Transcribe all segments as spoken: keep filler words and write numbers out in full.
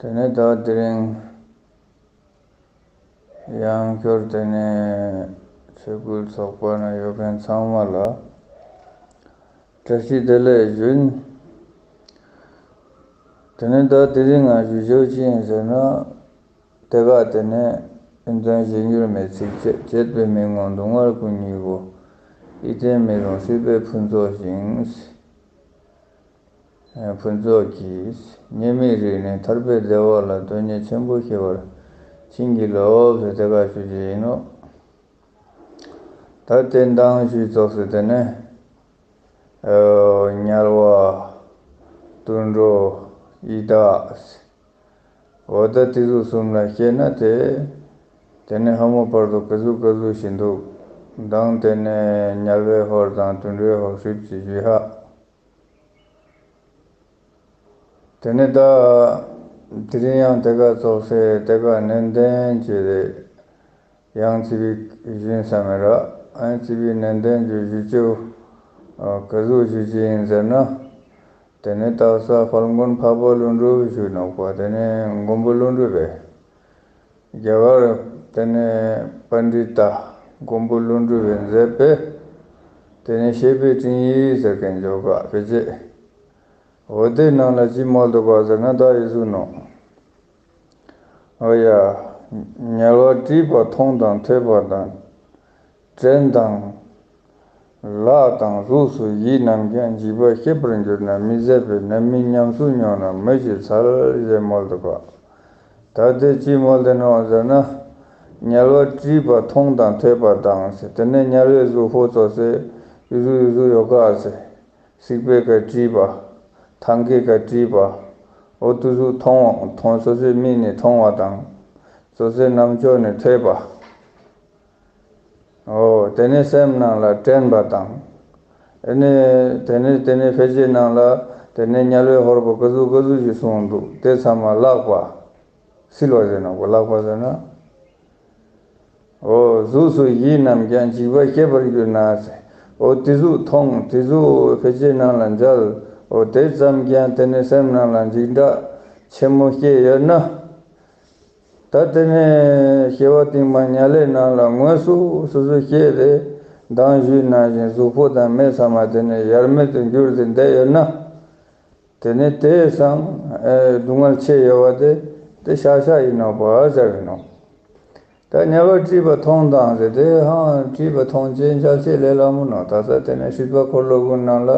དེ་ནས་ད་དེ་རིང་ཡང་བསྐྱར་དེ་ནས་ཆོས་སྐུལ་ཚོགས་པ་ན་ཡོད་མཁན་ཚང་མ་ལ་བཀྲ་ཤིས་བདེ་ལེགས་ཞུ། དེ་ནས་ད་དེ་རིང་ང་ཞུ་ཆོག་ཅི་ཡིན་ཟེར་ན། དེ་ག་དེ་ནས་ཨིན་དོན་གཞན་འགྱུར་མེད་ཚིག་བཅད། བཅད་པའི་མི་ངོམས་སྡུག་བསྔལ་ཀུན་ཉིད་པོ། ཡིད་བརྟན་མི་རུང་སྲིད་པའི་ཕུན་ཚོགས་ཤིང་། ཕུན་ཚོགས་ཀྱི། ཉེས་དམིགས་རིག་ནས་ཐར་པའི་བདེ་བ་ལ། དོན་གཉེར་ཆེན་པོ་ཤེས་པར་བྱིན་གྱིས་རློབས་ཟེར་དེ་ག་ཞུ་རྒྱུ་ཡིན་ནོ། ད་དེ་མདང་ཞུས་ཙོགས་སུ་དེ་ནས་དམྱལ་བ། དུད་འགྲོ། ཡི་དྭགས། འོ་ད་དེ་ཚོ་གསུམ་ལ་སྐྱེས་ན་དེ། དེ་ནས་ཧ་མོ་བར་དུ་ག་ཟུག་ག་ཟུག་ཞིག་འདུག། མདང་དེ་ནས་དམྱལ་བའི་ཧོར་དང་དུད་འགྲོའི་ཧོར་ཧྲིབ་ཅིག་ཞུས་ཧ། དེ་ནས་ད་དེ་རིང་ཡང་དེ་ག་ཙོགས་སེ་དེ་ག་ནན་ཏན་གྱི་རེད། ཡང་ཚིག་པའི་ཞུན་ས་མེད་ར། ཨ་ཚིག་པའི་ནན་ཏན་གྱི་ཞུ་ཆོག། ག་ཟུག་ཞུ་ཅི་ཡིན་ཟེར་ན། དེ་ནས་ད་ས་དཔལ་མགོན་འཕགས་པ་ཀླུ་སྒྲུབ་ཞུ་ནོག་པ། དེ་ནས་མགོན་པོ་ཀླུ་སྒྲུབ་པས། རྒྱ་གར་དེ་ནས་པཎྜི་ཏ་མགོན་པོ་ཀླུ་སྒྲུབ་པས་མཛད་པའི་དེ་ནས་བཤེས་པའི་སྤྲིང་ཡིག་ཟེར་མཁན་འཇོག་ག་ཕལ་ཆེར། འོ་དེ་ནང་ལ་ཅི་མོལ་འདུག་ག་ཟེར་ན་ད་ཡི་གཟུགས་ནོ། འོ་ཡ། དམྱལ་བ་བཀྲིས་པ་མཐོང་དང་ཐོས་པ་དང་། དྲན་དང་། ལག་དང་གཟུགས་སུ་ཡིད་རྣམས་ཀྱང་། འཇིགས་པ་སྐྱེད་པར་གྱུར་ན་མི་བཟད་པའི། ནད་མེད་ཉམས་སུ་མྱོང་ན་མོས་ཀྱི་ཚལ་ཞེས་མོལ་འདུག་ག། ད་དེ་ཅི་མོལ་དེ་ནོ་ཟེར་ན། དམྱལ་བ་བཀྲིས་པ་མཐོང་དང་ཐོས་པ་དང་ཟེར། དེ་ནས་དམྱལ་བའི་གཟུགས་པོ་ཙོགས་སེ་ཡི་གཟུགས་ཡི་གཟུགས་ཡོད་ག་ཟེར། སྲིད་པའི་ག་བཀྲིས་པ། ཐང་གའི་ག་བཀྲིས་པ། འོ་དེ་ཚོ་མཐོང་མཐོང་ཙོགས་སེ་མིག་ནས་མཐོང་བ་དང་། ཙོགས་སེ་རྣམ་ཅོག་ནས་ཐོས་པ། འོ་དེ་ནས་སེམས་ནང་ལ་དྲན་པ་དང་། ཨ་ནི་དེ་ནས་དེ་ནས་ཕལ་ཆེར་ནང་ལ་དེ་ནས་དམྱལ་བའི་ཧོར་པོ་ག་ཟུག་ག་ཟུག་ཞིག་གསུངས་འདུག། དེ་ཚང་མ་བཀླགས་པ། སིལ་བ་ཟེར་ན་གོ་བཀླགས་པ་ཟེར་ན། འོ་གཟུགས་སུ་ཡིད་རྣམས་ཀྱང་། འཇིགས་པ་སྐྱེད་པར་གྱུར་ན་ཟེར། འོ་དེ་གཟུགས་མཐོང་དེ་གཟུགས་ཕལ་ཆེར་ནང་ལ་མཇལ། འོ་དེ་ཙམ་ཀྱང་དེ་ནས་སེམས་ནང་ལ་འཇིགས་སྐྲག་ཆེན་མོ་སྐྱེས་ཡོད་ན། ད་དེ་ནས་སྐྱེ་བ་རྟིང་མ་དམྱལ་བའི་ནང་ལ་དངོས་སུ་སོ་སོ་སྐྱེས་ཏེ་མདང་ཞུས་ནང་བཞིན་གཟུགས་པོ་དང་མེ་ཚང་མ་དེ་ནས་ཡར་མེད་དུ་གྱུར་ཏེ་བསྡད་ཡོད་ན། དེ་ནས་དེ་སང་ཨེ་སྡུག་བསྔལ་ཆེ་ཡོད་པ་དེ་དེ་ཤ་ཤ་ཡིན་ནོ་པ་ཟེར་གི་ནོ། ད་དམྱལ་བ་བཀྲིས་པ་མཐོང་དང་ཟེར་དེ་ཧང་བཀྲིས་པ་མཐོང་ཅེས་མཇལ་ཅེས་ལས་སླ་མོ་ནོ། ད་ས་དེ་ནས་སྲིད་པ་འཁོར་ལོ་ཀུན་ནང་ལ་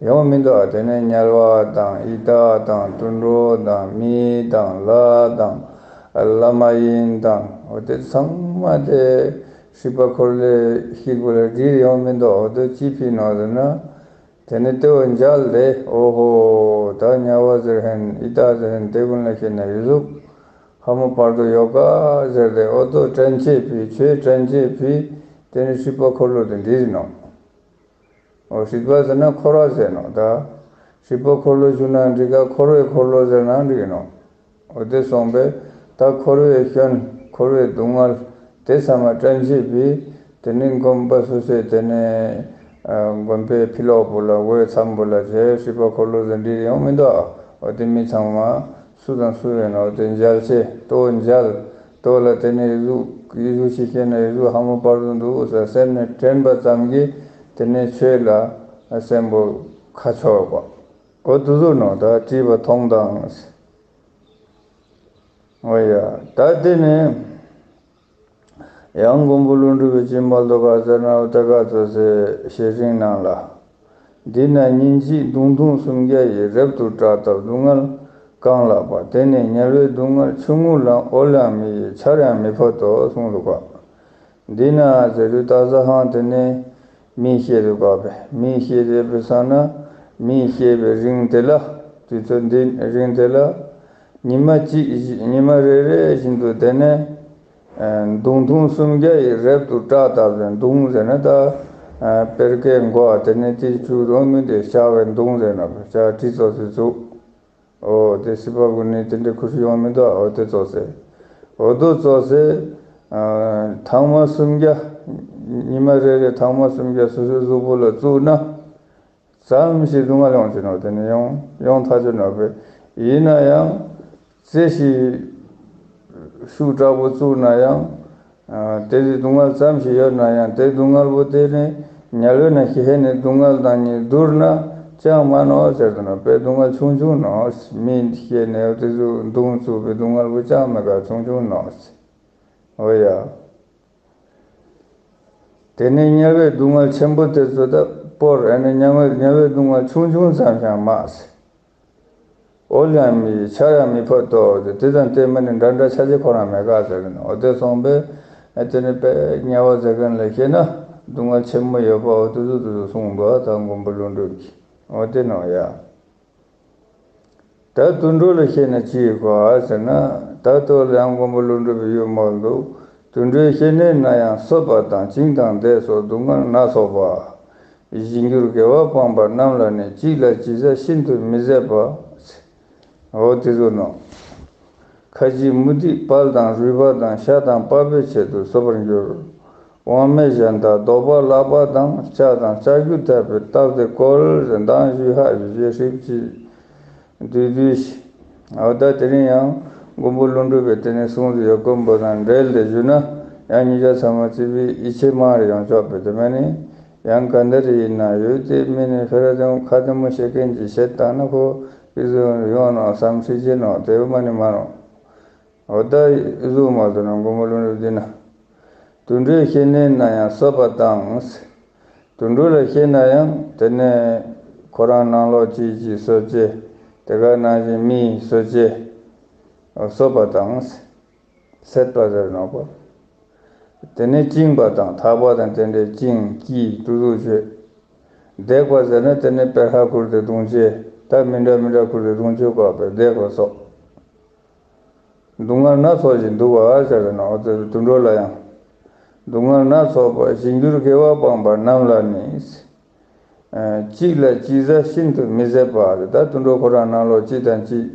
ཡོང་མི་འདུག། ཨ་དེ་ནས་དམྱལ་བ་དང་ཡི་དྭགས་དང་དུད་འགྲོ་དང་མི་དང་ལྷ་དང་ལྷ་མ་ཡིན་དང་འོ་དེ་ཚང་མ་དེ་སྲིད་པ་འཁོར་ལོའི་ཤིག་པོ་ལ་བྲིས་ཡོང་མི་འདུག། འོ་དེ་ཅི་ཕི་ནོ་ཟེར་ན། དེ་ནས་དེ་བོ་མཇལ་ཏེ་ཨོ་ཧོ། ད་དམྱལ་བ་ཟེར་ཧན་ཡི་དྭགས་ཟེར་ཧན་དེ་ཀུན་ལ་ཤེས་ན་ཡི་གཟུགས་ཧ་མོ་བར་དུ་ཡོད་ག་ཟེར་ཏེ་ཨོ་དོ་དྲན་ཆེ་ཕི་ཆོས་དྲན་ཆེ་ཕི། དེ་ནས་སྲིད་པ་འཁོར་ལོ་དེ་འདི་ཡིན་ནོ། ཨོ་སྲིད་པ་ཟེར་ན་འཁོར་བ་ཟེར་ནོ། ད་སྲིད་པ་འཁོར་ལོ་ཞུ་ན་འགྲིག་ག། འཁོར་བའི་འཁོར་ལོ་ཟེར་ན་འགྲིག་ནོ། འོ་དེ་སོང་པས་ད་འཁོར་བའི་སྐྱོན་འཁོར་བའི་སྡུག་བསྔལ་དེ་ཚང་མ་དྲན་ཤེས་པས། དེ་ནི་དགོན་པ་སོ་སོའི་དེ་ནས་དགོན་པའི་ཕི་ལོག་པོ་ལ་འོད་འཚམ་པོ་ལ་བྱས་སྲིད་པ་འཁོར་ལོ་ཟེར་འདི་ཡོང་མི་འདུག། འོ་དེ་མི་ཚང་མ་སུ་དང་སུ་ཡིན་ནོ་དེ་མཇལ་ཆེ་ལྟོ་མཇལ་ལྟོ་ལ་དེ་ནས་གཟུགས་ཡི་གཟུགས་ཤིག་ཤེས་ན་ཡི་གཟུགས་ཧ་མོ་བར་དུ་འདུག་ཟེར་སེམས་ནས་དྲན་པ་ཙམ་གྱིས་དེ་ནས་ཆོས་ལ་སེམས་པོ་ཁ་ཕྱོགས་པ། འོ་དུ་གཟུགས་ནོ་ད་བཀྲིས་པ་མཐོང་དང་། འོ་ཡ། ད་དེ་ནས་ཡང་མགོན་པོ་ཀླུ་སྒྲུབ་པའི་སྦྱིན་པ་ལོ་ག་ཟེར་ན་འོ་ད་ག་ཚོད་སེ་ཤེས་རིང་ནང་ལ། འདི་ན་ཉིན་གཅིག་མདུང་ཐུང་སུམ་བརྒྱ་ཡིས། རབ་ཏུ་སྐྲག་བཏབ་སྡུག་བསྔལ་གང་ལགས་པ། དེ་ནས་དམྱལ་བའི་སྡུག་བསྔལ་ཆུང་ངུ་ལའང་། འོལ་ཡང་མི་ཡི་ཆར་ཡང་མི་ཕོད་དོ་གསུངས་འདུག་ག། འདི་ན་ཟེར་དུས་ད་ས་ཧང་དེ་ནས་མིག་ཤེས་དུ་བཀག་པས་མིག་ཤེས་དེ་བས་སང་ན་མིག་ཤེས་པའི་རིང་དེ་ལ་དུས་ཚོད་འདི་རིང་དེ་ལ་ཉི་མ་གཅིག་ཉི་མ་རེ་རེ་བཞིན་དུ་དེ་ནས་མདུང་ཐུང་སུམ་བརྒྱ་ཡིས་རབ་ཏུ་སྐྲག་བཏབ་ཟེར། མདུང་ཟེར་ན་ད་པེར་ཀའི་མགོ་དེ་ནས་དེ་བཅུ་རོ་མི་དེ་བྱ་བའི་མདུང་ཟེར་ན་བྱ་གྲི་ཙོགས་སེ་བཙུགས། འོ་དེ་སྲིད་པ་ཀུན་ནས་དེ་འདྲའི་ཁུ་ཧྲི་ཡོང་མི་འདུག། འོ་དེ་ཙོགས་སེ། འོ་དོ་ཙོགས་སེ། ཐང་མ་སུམ་བརྒྱ། ཉི་མ་རེ་རེ་ཐང་མ་སུམ་བརྒྱ་སོ་སོའི་གཟུགས་པོ་ལ་བཙུགས་ན། ཙམ་ཞིག་སྡུག་བསྔལ་ཡོང་ཅི་ནོ་དེ་ནི་ཡོང་ཡོང་ཐག་ཆོད་ནོ་བས། ཡིན་ན་ཡང་། རྩེ་ཞིག་ཤུགས་དྲག་པོ་བཙུགས་ན་ཡང་། ཨ། དེ་དུས་སྡུག་བསྔལ་ཙམ་ཞིག་ཡོད་ན་ཡང་དེ་སྡུག་བསྔལ་པོ་དེ་ནི་དམྱལ་བའི་ནང་ཞིག་ཧེ་ནས་སྡུག་བསྔལ་དང་གཉིས་བསྡུར་ན་ཅང་མ་ནོག་ཟེར་དུ་ནོག། དཔེ་སྡུག་བསྔལ་ཆུང་ཆུང་ནོག། མི་ཤེས་ནས་དེ་ཚོ་མདུང་བཙུགས་པའི་སྡུག་བསྔལ་པོ་ཅང་མེད་ག། ཆུང་ཆུང་ནོག། འོ་ཡ། དེ་ནས་དམྱལ་བའི་སྡུག་བསྔལ་ཆེན་པོ་དེ་ཚོ་ད་སྤོར། ཨ་ནི་དམྱལ་བའི་དམྱལ་བའི་སྡུག་བསྔལ་ཆུང་ཆུང་ཙམ་ཞིག་མ་ཟད། འོལ་ཡང་མི་ཆར་ཡང་མི་ཕོད་དོ། དེ་དང་དེ་མ་ནི་འདྲ་འདྲ་ཆ་ཅིག་ཁོ་རང་མེད་ག་ཟེར་གི་ནོག། འོ་དེ་སོང་པས་ཨ་དེ་ནི་དཔེ་དམྱལ་བ་ཟེར་མཁན་ལ་བཤད་ན་སྡུག་བསྔལ་ཆེན་མོ་ཡོད་པ། འོ་དེ་ཚོ་དེ་ཚོ་གསུངས་པ་ད་མགོན་པོ་ཀླུ་སྒྲུབ་ཀྱིས། འོ་དེ་ནོག་ཡ། ད་དུད་འགྲོ་ལ་བཤད་ན་ཅི་ཡི་གོ་ཨ་ཟེར་ན། ད་ལྟོ་ལ་ཡང་མགོན་པོ་ཀླུ་སྒྲུབ་པའི་ཡུལ་མོལ་འདུག། དུད་འགྲོའི་བཤེས་གཉེན་ན་ཡང་གསོད་པ་དང་བཅིངས་དང་བརྡེག་སོགས་སྡུག་བསྔལ་སྣ་ཚོགས་པ། གཞན་གྱུར་དགེ་བ་སྤངས་པ་རྣམས་ལ་ནི་གཅིག་ལ་གཅིག་ཟ་ཤིན་ཏུ་མི་བཟད་པ། འོ་དེ་ཚོ་ནོག། ཁ་ཅིག་མུ་ཏིག་དཔལ་དང་རུས་པ་དང་ཤ་དང་པགས་པའི་ཆེད་དུ་གསོད་པར་འགྱུར། དབང་མེད་གཞན་དག་བཟློག་པ་བརླག་པ་དང་། ལྕགས་དང་ལྕགས་ཀྱུ་བཏབ་པའི་སྟབས་དེ་བཀོལ་ཟེར། མདང་ཞུས་ཧ་ཞུས་ཞེས་ཧྲིབ་ཀྱིས་བསྡུས་བསྡུས་ཤིག། འོ་ད་དེ་རིང་ཡང་མགོན་པོ་ཀླུ་སྒྲུབ་པའི་དེ་ནས་གསུངས་ཏེ་ཡོད་མགོན་པོ་དང་འབྲེལ་ཏེ་ཞུས་ན་ཡང་ཉིད་ཅག་ཚང་མ་བརྩེ་བའི་ཡིད་ཆེས་མང་རེ་ཡོང་ཆོག་པའི་དེ་མ་ནི་ཡང་ག་འདྲ་རེ་ཡིན་ན་ཡོད་དེ་མི་ནི་ཕེ་ར་དེ་ཁ་དེ་མོ་བཤད་མཁན་གྱི་བཤད་སྟངས་ན་ཁོ་ཀི་ཟུ་ཡོང་ནོག་བསམ་ཤེས་ཀྱི་ནོག་དེ་མ་ནི་མ་རུང་། འོ་ད་གཟུགས་མ་དུ་ན་མགོན་པོ་ཀླུ་སྒྲུབ་འདི་ན། དུད་འགྲོའི་བཤེས་གཉེན་ན་ཡང་གསོད་པ་དང་། དུད་འགྲོ་ལ་བཤད་ན་ཡང་དེ་ནས་ཁོ་རང་ནང་ལོགས་ཅིག་ཅིག་གསོད་བྱེད། དེ་ག་ནང་བཞིན་མི་གསོད་བྱེད། གསོད་པ་དང་། བསད་པ་ཟེར་ནོག་པ། དེ་ནས་བཅིངས་པ་དང་། འཐག་པ་དང་དེ་འདྲའི་བཅིངས་བཅིངས་དུ་དུ་བྱེད། བརྡེག་པ་ཟེར་ན་དེ་ནས་དཔེ་ཧ་ཁུར་ཏེ་བརྡུང་བྱེད། ད་མི་འདྲ་མི་འདྲ་ཁུར་ཏེ་བརྡུང་བྱེད་དགོས་པས་བརྡེག་པ་སོགས། སྡུག་བསྔལ་སྣ་ཚོགས་ཤིག་འདུག་པ་ཟེར་ན་འོ་དེ་དུད་འགྲོ་ལ་ཡང་། སྡུག་བསྔལ་སྣ་ཚོགས་པ་གཞན་གྱུར་དགེ་བ་སྤངས་པ་རྣམས་ལ་ནི། གཅིག་ལ་གཅིག་ཟ་ཤིན་ཏུ་མི་བཟད་པ་རེད། ད་དུད་འགྲོ་ཁོ་རང་ནང་ལོགས་གཅིག་དང་གཅིག་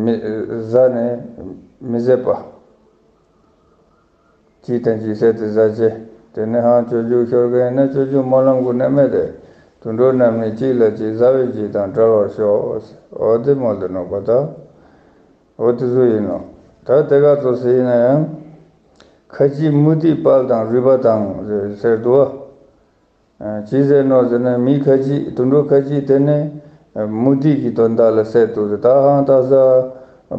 མི་ཟ་ནས་མི་བཟད་པ། གཅིག་དང་གཅིག་བསད་དེ་ཟ་བྱེད། དེ་ནས་ཧང་སྤྱོད་འཇུག་ཤོར་མཁན་ཡིན་ན་སྤྱོད་འཇུག་སྨོན་ལམ་གྱི་གནད་མེད་དེ། དུད་འགྲོ་རྣམས་ནི་གཅིག་ལ་གཅིག་ཟ་བའི་གཅིག་དང་བྲལ་བར་ཤོག། འོ་དེ་མོ་དེ་ནོག་པ་ད། འོ་དེ་ཚོ་ཡིན་ནོག། ད་དེ་ག་ཚོད་ཟེར་ཡིན་ན་ཡང་། ཁ་ཅིག་མུ་ཏིག་དཔལ་དང་རུས་པ་དང་ཟེར་འདུག་བ། ཅི་ཟེར་ནོག་ཟེར་ན་མི་ཁ་ཅིག་དུད་འགྲོ་ཁ་ཅིག་དེ་ནི་མུ་ཏིག་གི་དོན་དག་ལ་བསད་འདུག་ཟེར། ད་ཧང་ད་ས་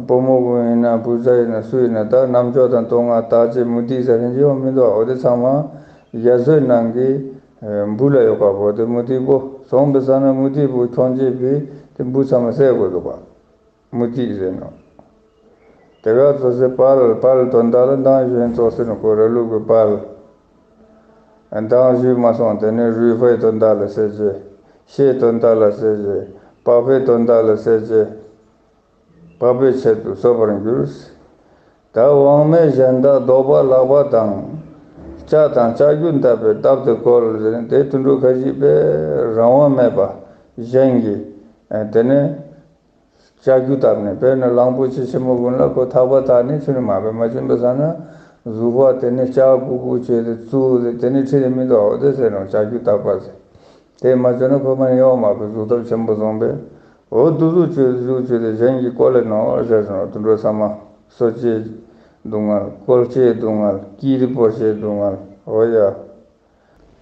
བུ་མོ་ཀུན་ཡིན་ན་བུ་ཚ་ཡིན་ན་སུ་ཡིན་ན་ད་རྣམ་ཅོག་དང་སྟོད་ང་ལྟག་ལྕེ་མུ་ཏིག་ཟེར་མཁན་ཅིག་ཡོང་མི་འདུག། འོ་དེ་ཚང་མ་ཡ་སོའི་ནང་གི་འབུ་ལ་ཡོད་པ་པོ་དེ་མུ་ཏིག་པོ་སོང་པའི་ས་ན་མུ་ཏིག་པོ་ཁྱོང་བྱེད་པའི་དེ་འབུ་ཚང་མ་བསད་དགོས་འདུག་པ། མུ་ཏིག་ཟེར་ནོག། དེ་ག་ཚོད་ཟེར་དཔལ་དཔལ་དོན་དག་ལ་མདང་ཞུས་ཚོད་ཟེར་ནོག་ཁོ་ར་ལུག་གི་དཔལ། མདང་ཞུས་མ་སོང་དེ་ནས་རུས་པའི་དོན་དག་ལ་བསད་བྱེད། ཤའི་དོན་དག་ལ་བསད་བྱེད། པགས་པའི་དོན་དག་ལ་བསད་བྱེད། པགས་པའི་ཆེད་དུ་གསོད་པར་འགྱུར། ད་དབང་མེད་གཞན་དག་བཟློག་པ་བརླག་པ་དང་། ལྕགས་དང་ལྕགས་ཀྱུ་བཏབ་པའི་སྟབས་དེ་བཀོལ་ཟེར་ནས་དེ་དུད་འགྲོ་ཁ་ཅིག་དཔེ་རང་དབང་མེད་པ་གཞན་གྱིས་དེ་ནས། ལྕགས་ཀྱུ་བཏབ་ནས་དཔེར་ན་གླང་པོ་ཆེ་ཆེན་མོ་ཀུན་ལ་ཁོ་ཐག་པ་བཏགས་ནས་ཁྱོད་ནི་མ་བེ་མ་བྱིན་པ་ཟ་ན་གཟུགས་པ་དེ་ནི་ལྕགས་ཀུ་ཀུ་བྱས་ཏེ་བཙུགས་ཏེ་དེ་ནི་ཁྲིད་དེ་མི་འདུག་འོ་དེ་ཟེར་ནོག། ལྕགས་ཀྱུ་བཏབ་པ་ཟེར། དེ་མ་བྱོན་ན་ཁོ་མ་ནི་ཡོང་མ་བེ་གཟུགས་སྟོབས་ཆེན་པོ་བཟུང་བས། འོ་དུ་གཟུགས་བྱས་གཟུགས་བྱས་ཏེ་གཞན་གྱིས་བཀོལ་ལེ་ནོག་ཟེར་ནོག། དུད་འགྲོ་ཚང་མ་གསོད་བྱེད་སྡུག་བསྔལ། བཀོལ་བྱེད་སྡུག་བསྔལ། དཀྱིལ་དུ་སྤོར་བྱེད་སྡུག་བསྔལ། འོ་ཡ།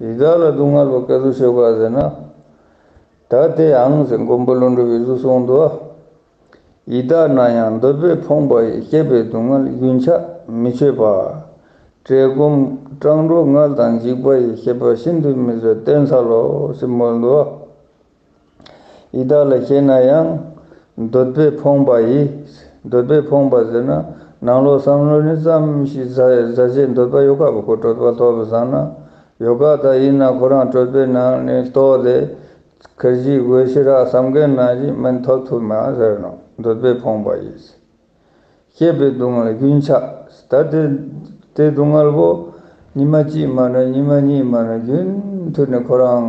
ཡི་དྭགས་ལ་སྡུག་བསྔལ་བ་སྐད་དུ་ཤོད་པ་ཟེར་ན། ད་དེ་ཡང་ཟེར་མགོན་པོ་ཀླུ་སྒྲུབ་པའི་གཟུགས་གསུངས་འདུག། ཡི་དྭགས་ན་ཡང་འདོད་པས་ཕོངས་པ་ཡི། བསྐྱེད་པའི་སྡུག་བསྔལ་རྒྱུན་ཆགས་མི་ཆོད་པ། བཀྲེས་སྐོམ་སྐྲག་འགྲོ་ངལ་དང་འཇིགས་པ་ཡི། བསྐྱེད་པ་ཤིན་ཏུ་མི་བཟོད་བསྟེན་འཚལ་ལོ་ཟེར་མོལ་འདུག། ཡི་དྭགས་ལ་བཤད་ན་ཡང་། འདོད་པས་ཕོངས་པ་ཡི། འདོད་པས་ཕོངས་པ་ཟེར་ན་ནང་ལོགས་བསམ་བློ་ནི་ཙམ་ཞིག་ཟ་ཟ་བྱེད་འདོད་པ་ཡོད་ཁ་བོ་ཁོ་གྲོད་པ་ལྟོགས་པ་བཟང་ན་ཡོད་ཁ། ད་ཡིན་ན་ཁོ་རང་གྲོད་པའི་ནང་ནས་ལྟོགས་ཏེ་ཁར་ཇི་དགོས་ཤི་རག་བསམ་མཁན་ནང་བཞིན་མིན་ཐོབ་ཐུབ་མ་ཟེར་ནོག། འདོད་པས་ཕོངས་པ་ཡི། བསྐྱེད་པའི་སྡུག་བསྔལ་རྒྱུན་ཆགས། ད་དེ་དེ་སྡུག་བསྔལ་པོ་ཉི་མ་གཅིག་མ་ན་ཉི་མ་གཉིས་མ་ན་རྒྱུན་མཐུད་ནས་ཁོ་རང་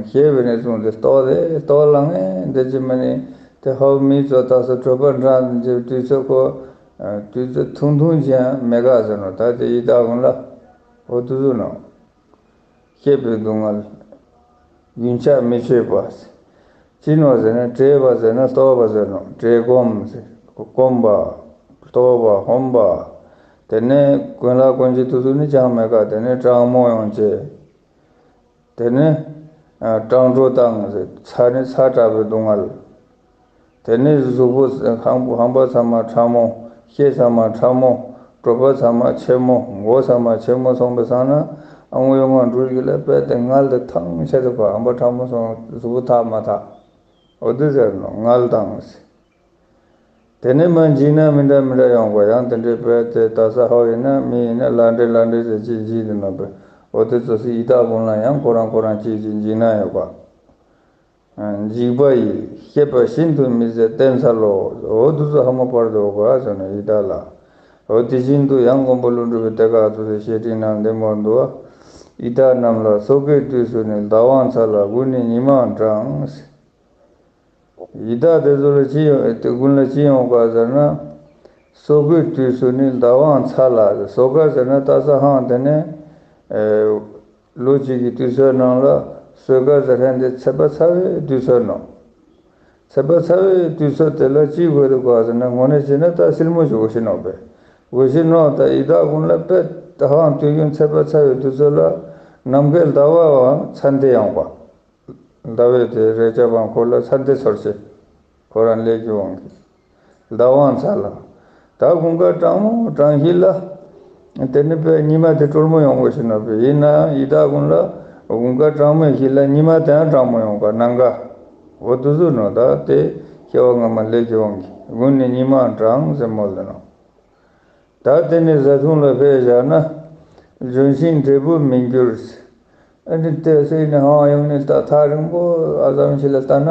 བསྐྱེད་པའི་ནས་བཟུང་སྟེ་ལྟོགས་ཏེ་ལྟོགས་ལངས་ངེ་འདི་ཅི་མ་ནི་དེ་ཧོ་མི་ཚོ་ད་སོ་གྲོད་པ་འགྲངས་ཏེ་དུས་ཚོད་ཁོ་དུས་ཚོད་ཐུང་ཐུང་ཅན་མེད་ག་ཟེར་ནོག། ད་དེ་ཡི་དྭགས་ཀུན་ལ་འོ་དུ་དུ་ནོག། བསྐྱེད་པའི་སྡུག་བསྔལ་རྒྱུན་ཆགས་མི་ཆོད་པ། ཅི་ནོག་ཟེར་ན་བཀྲེས་པ་ཟེར་ན་ལྟོགས་པ་ཟེར་ནོག། བཀྲེས་སྐོམ་ཟེར་སྐོམ་པ། ལྟོགས་པ་ཧོམ་པ། དེ་ནས་གོན་ལག་གོན་ཆས་དེ་ཚོ་ནི་ཅང་མེད་ཀ། དེ་ནས་གྲང་མོ་ཡོང་བྱས། དེ་ནས་ཨ་གྲང་དྲོ་དང་ཚ་ནི་ཚ་དྲག་པོའི་སྡུག་བསྔལ། དེ་ནས་གཟུགས་པོ་ཧམ་ཧམ་པ་ཚང་མ་ཕྲ་མོ། ཤེད་ཚང་མ་ཕྲ་མོ། གྲོད་པ་ཚང་མ་ཆེ་མོ། མགོ་ཚང་མ་ཆེ་མོ་སོང་པའི་སང་ན། ཨ་ངོ་ཡོང་ང་འགྲུལ་གྱི་ལ་པས་དེ་མངལ་དེ་ཐང་ཆད་དུ་ག་ཧམ་པ་ཕྲ་མོ་སོང་གཟུགས་པོ་ཐག་མ་ཐག་འོ་དེ་ཟེར་ནོ་མངལ་དང་། དེ་ནས་མ་འཇིགས་སྣང་མི་འདྲ་མི་འདྲ་ཡོང་བ་ཡང་དེ་འདྲའི་དཔེ་དེ་ད་ས་ཧོ་ཡིན་ན་མི་ཡིན་ན་ལ་འདྲེ་ལ་འདྲེ་ཟེར་ཅིག་འཇིགས་དེ་ནོ་པས། འོ་དེ་ཚོ་སི་ཡི་དྭགས་ཀུན་ལ་ཡང་ཁོ་རང་ཁོ་རང་ཅིག་ཅིག་འཇིགས་སྣང་ཡོད་པ། འཇིགས་པ་ཡིས་བསྐྱེད་པ་ཤིན་ཏུ་མི་བཟད་བསྟེན་འཚལ་ལོ། འོ་དེ་ཚོ་ཧ་མ་བར་དུ་འོ་ག་ཟེར་ན་ཡི་དྭགས་ལ། འོ་དེ་བཞིན་དུ་ཡང་མགོན་པོ་ཀླུ་སྒྲུབ་པའི་དེ་ག་ཚོ་སི་བཤེས་སྤྲིང་ནང་འདི་མོ་འདུག་བ། ཡི་དྭགས་རྣམས་ལ་སོ་སྐྱེའི་དུས་སུ་ནི། ཟླ་དབང་ཚ་ལ་དགུན་ནི་ཉི་མའང་གྲང་། ཡི་དྭགས་དེ་ཚོ་ལ་ཅི་ཡོང་དེ་དགུན་ལ་ཅི་ཡོང་ག་ཟེར་ན། སོ་སྐྱེའི་དུས་སུ་ནི་ཟླ་དབང་ཚ་ལ། སོ་ཀ་ཟེར་ན་ད་ས་ཧང་དེ་ནས་ཨེ་ལོ་གཅིག་གི་དུས་ཚོད་ནང་ལ་སོ་ཀ་ཟེར་མཁན་དེ་ཚེས་པ་ཚ་བའི་དུས་ཚོད་ནང་། ཚེས་པ་ཚ་བའི་དུས་ཚོད་དེ་ལ་ཅི་དགོས་འདུག་ག་ཟེར་ན་དངོས་གནས་བྱས་ན་ད་སིལ་མོ་ཞིག་དགོས་ཤེས་ནོག་པས། དགོས་ཤེས་ནོག་ད་ཡི་དྭགས་ཀུན་ལ་དཔེ་ད་ཧང་དུས་རྒྱུན་ཚེས་པ་ཚ་བའི་དུས་ཚོད་ལ་ནམ་མཁའི་ཟླ་བའང་ཚ་འདི་ཡོང་བ། ཟླ་བའི་དེ་རེ་ཅག་པའང་ཁོ་ལ་ཚ་འདི་ཚོར་ཆེ། ཁོ་རང་ལས་ཀྱི་དབང་གིས། ཟླ་དབང་ཚ་ལ། ད་དགུན་ཁ་གྲང་མོ་གྲང་ཤིང་ལ། དེ་ནི་དཔེ་ཉི་མ་དེ་དྲོ་མོ་ཡོང་དགོས་ཤེས་ནོག་པས། ཡིན་ནའང་ཡི་དྭགས་ཀུན་ལ་དགུན་ཁ་གྲང་མོ་ཤིང་ལ་ཉི་མ་དེའང་གྲང་མོ་ཡོང་ག་ནམ་མཁའ། འོ་དེ་ཚོ་ནོ་ད་དེ་སྐྱེ་བ་སྔ་མ་ལས་ཀྱི་དབང་གིས་དགུན་ནི་ཉི་མའང་གྲང་ཟེར་མོ་ལ་ནོ། ད་དེ་ནས་བཟའ་བཏུང་ལ་ཕེབས་བཞག་ན། ལྗོན་ཤིང་འབྲས་བུ་མི་འགྱུར། ཨ་ནི་དེ་སྲིད་ནས་ཧང་ཡོང་ནས་ད་ཐག་རིང་པོ་ཨ་ཙམ་ཞིག་ལ་ལྟ་ན།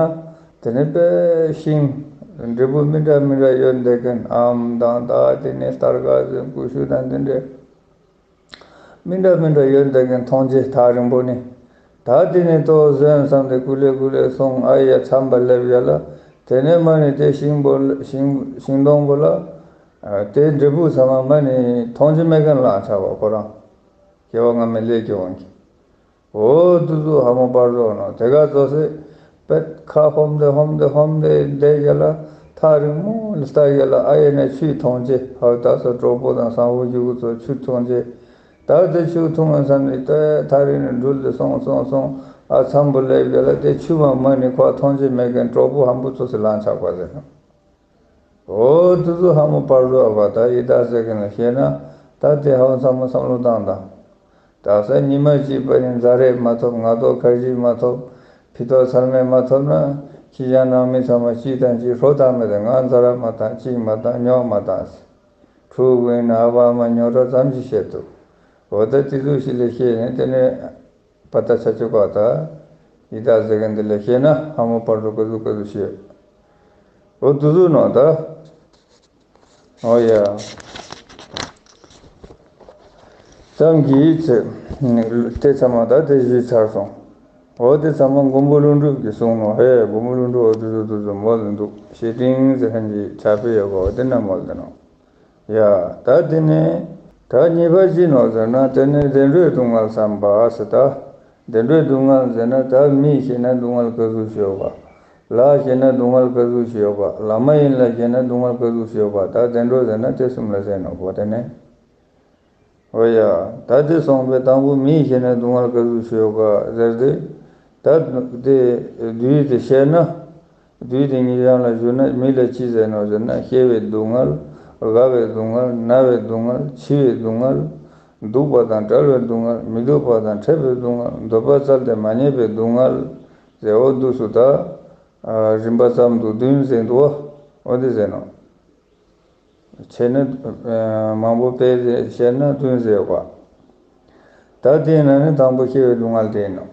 དེ་ནས་དཔེ་ཤིང་འབྲས་བུ་མི་འདྲ་མི་འདྲ་ཡོད་བསྡད་མཁན་ཨམ་དང་ད་དེ་ནས་སྟར་ག་ཟེར་ཀུ་ཤུ་དང་དེ་འདྲས། མི་འདྲ་མི་འདྲ་ཡོད་བསྡད་མཁན་མཐོང་རྗེས་ཐག་རིང་པོ་ནས། ད་དེ་ནས་ཏོག་ཟོན་བསམ་སྟེ་ཀུ་ལེ་ཀུ་ལེ་སོང་ཨ་ཡ་མཚམས་པ་སླེབས་ཡ་ལ། དེ་ནས་མ་ནི་དེ་ཤིང་པོ་ལ་ཤིང་ཤིང་སྡོང་པོ་ལ། ཨ་དེ་འབྲས་བུ་ཚང་མ་མ་ནི་མཐོང་རྗེས་མེད་མཁན་ལ་ཆགས་པ་ཁོ་རང་། སྐྱེ་བ་སྔ་མའི་ལས་ཀྱི་དབང་གིས། འོ་དུ་དུ་ཧ་མོ་པར་རྫོགས་ནོ་དེ་ག་ཙོགས་སེ། པད་ཁ་ཧོམ་དེ་ཧོམ་དེ་ཧོམ་དེ་དེ་ཡ་ལ་ཐག་རིང་མོ་ལ་ལྟ་ཡ་ལ་ཨ་ཡ་ནས་ཆུ་མཐོང་རྗེས་ཧ་ད་སོ་གྲོགས་པོ་དང་བཟང་བོ་རྒྱུ་གུ་ཚོ་ཆུ་མཐོང་རྗེས། ད་དེ་ཆུ་འཐུང་བ་བསམ་ནས་ད་ཐག་རིང་ནས་འགྲུལ་ཏེ་སོང་སོང་སོང་ཨ་མཚམས་པོ་སླེབས་ཡ་ལ་དེ་ཆུ་མ་མ་ནི་ཁོ་མཐོང་རྗེས་མེད་མཁན་གྲོགས་པོ་ཧམ་པོ་ཚོ་སི་ལང་ཆགས་པ་ཟེར་ནོ། འོ་དུ་དུ་ཧ་མོ་པར་རྫོགས་པ་ད་ཡི་དྭགས་ཟེར་མཁན་ལ་བཤད་ན་ད་དེ་ཧ་བ་ཚང་མ་བསམ་བློ་བཏང་དང་། ད་ས་ཉི་མ་གཅིག་པ་ནི་ཛ་རེ་མ་ཐོབ་ང་ཏོག་ཁ་ཞིག་མ་ཐོབ་ཕི་ཏོག་ཚལ་མེད་མ་ཐོབ་ན་ཁྱི་ཞང་ནང་མི་ཚང་མ་གཅིག་དང་གཅིག་ཧྲོ་བཏང་མེད་དེ་ང་ཛ་ར་མ་བཏང་གཅིག་མ་བཏང་ཉོག་མ་བཏང་ཟེར། ཕྲུ་གུ་ཡིན་ན་ཨ་ཕ་ཨ་མ་ཉོག་དྲ་ཙམ་ཞིག་བཤད་ཐུབ། འོ་ད་དེ་ཚོ་ཞིག་ལས་བཤད་ནས་དེ་ནས། པ་ཏ་ཆ་ཆུ་ཀ་ཏ། ཡི་དྭགས་ཟེར་མཁན་འདི་ལ་བཤད་ན་ཧ་མོ་བར་དུ་ཀ་ཟུག་ཀ་ཟུག་བཤད། འོ་དུ་ཟུག་ནོ་ད། འོ་ཡ། ཙམ་གྱིས་ཚེ། དེ་ཚང་མ་ད་དེ་ཞུས་ཚར་སོང་། འོ་དེ་ཚང་མ་མགོན་པོ་ཀླུ་སྒྲུབ་ཀྱིས་གསུངས་ནོ། ཧེ་མགོན་པོ་ཀླུ་སྒྲུབ་འོ་དུ་ཟུག་དུ་ཟུག་མོ་ལ་འདུག་བཤེས་སྤྲིང་ཟེར་མཁན་གྱི་ཕྱག་དཔེ་ཡོད་པ་འོ་དེ་ན་མོ་ལ་ནོ། ཡ། ད་དེ་ནས། ད་གཉིས་པ་ཅི་ནོ་ཟེར་ན་དེ་ནས་བདེ་འགྲོའི་སྡུག་བསྔལ་བསམ་པ་ཟེར་ད། བདེ་འགྲོའི་སྡུག་བསྔལ་ཟེར་ན་ད་མིས་ཤེས་ན་སྡུག་བསྔལ་ག་ཟུག་ཞིག་ཡོད་པ། ལྷ་ཤེས་ན་སྡུག་བསྔལ་ག་ཟུག་ཞིག་ཡོད་པ། ལྷ་མ་ཡིན་ལ་ཤེས་ན་སྡུག་བསྔལ་ག་ཟུག་ཞིག་ཡོད་པ། ད་བདེ་འགྲོ་ཟེར་ན་དེ་གསུམ་ལ་ཟེར་ནོ་གོ་དེ་ནས། འོ་ཡ། ད་དེ་སོང་པས་དང་པོ་མིས་ཤེས་ན་སྡུག་བསྔལ་ག་ཟུག་ཞིག་ཡོད་པ་ཟེར་ཏེ། ད་དེ་བསྡུས་ཏེ་བཤད་ན། བསྡུས་ཏེ་ཉིད་སྦྱང་ལ་བཞུགས་ན་མི་ལ་ཅི་ཟེར་ནོ་ཟེར་ན་སྐྱེ་བའི་སྡུག་བསྔལ། རྒ་བའི་སྡུག་བསྔལ། ན་བའི་སྡུག་བསྔལ། འཆི་བའི་སྡུག་བསྔལ། སྡུག་པ་དང་བྲལ་བའི་སྡུག་བསྔལ། མི་སྡུག་པ་དང་ཕྲད་པའི་སྡུག་བསྔལ། འདོད་པ་བཙལ་ཏེ་མ་རྙེད་པའི་སྡུག་བསྔལ། ཟེར་འོ་འདུག་སུ་ད། རིམ་པ་ཙམ་དུ་བདུན་ཟེར་འདུག་བ། འོ་འདི་ཟེར་ནོ། བྱས་ན། མང་པོ་སྤེལ་ཏེ་བཤད་ན་བདུན་ཟེར་བ། ད་དེའི་ནང་ནས་དང་པོ་སྐྱེ་བའི་སྡུག་བསྔལ་དེ་ཡིན་ནོ།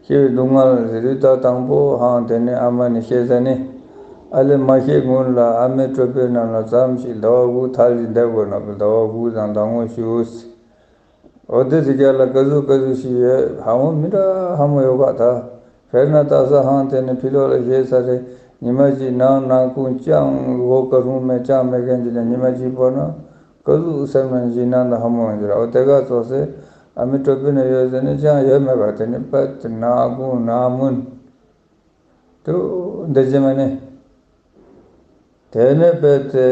སྐྱེ་བའི་སྡུག་བསྔལ་ཟེར་དུས་ད་དང་པོ་ཧང་དེ་ནས་ཨ་མ་ནས་སྐྱེས་ཚར་ནས། ཨ་ལས་མ་སྐྱེས་སྔོན་ལ་ཨ་མའི་གྲོད་པའི་ནང་ལ་ཙམ་ཞིག་ཟླ་བ་དགུ་ཐལ་ཞིག་བསྡད་དགོས་ནོ། ཟླ་བ་དགུ་དང་ཟླ་ངོ་བཅུ། འོ་དེ་ཚོ་རྒྱ་ལ་ག་ཟུག་ག་ཟུག་ཞིག་ཡོད་ཧ་མོ་མི་འདྲ་ཧ་མོ་ཡོད་ག་ད། དཔེར་ན་ད་ས་ཧང་དེ་ནས་ཕི་ལོག་ལ་བཞེས་ས་རེད། ཉི་མ་གཅིག་ནང་ནང་ཁུང་ཅང་འོ་ཀ་རུང་མེད་ཅང་མེད་མཁན་གྱི་ནས་ཉི་མ་གཅིག་བོར་ན་ག་ཟུག་སེམས་ནང་འཇིགས་སྣང་དང་ཧ་མོ་ཡོང་གི་ར། འོ་དེ་ག་ཙོགས་སེ་ཨ་མའི་གྲོད་པའི་ནང་ཡོད་ཟེར་ནས་ཅང་ཡོད་མེད་ག་དེ་ནས་པད་ནང་ཁུང་ནང་མུན་དུ་འདི་རྗེས་མ་ནས། དེ་ནས་དཔེ་དེ་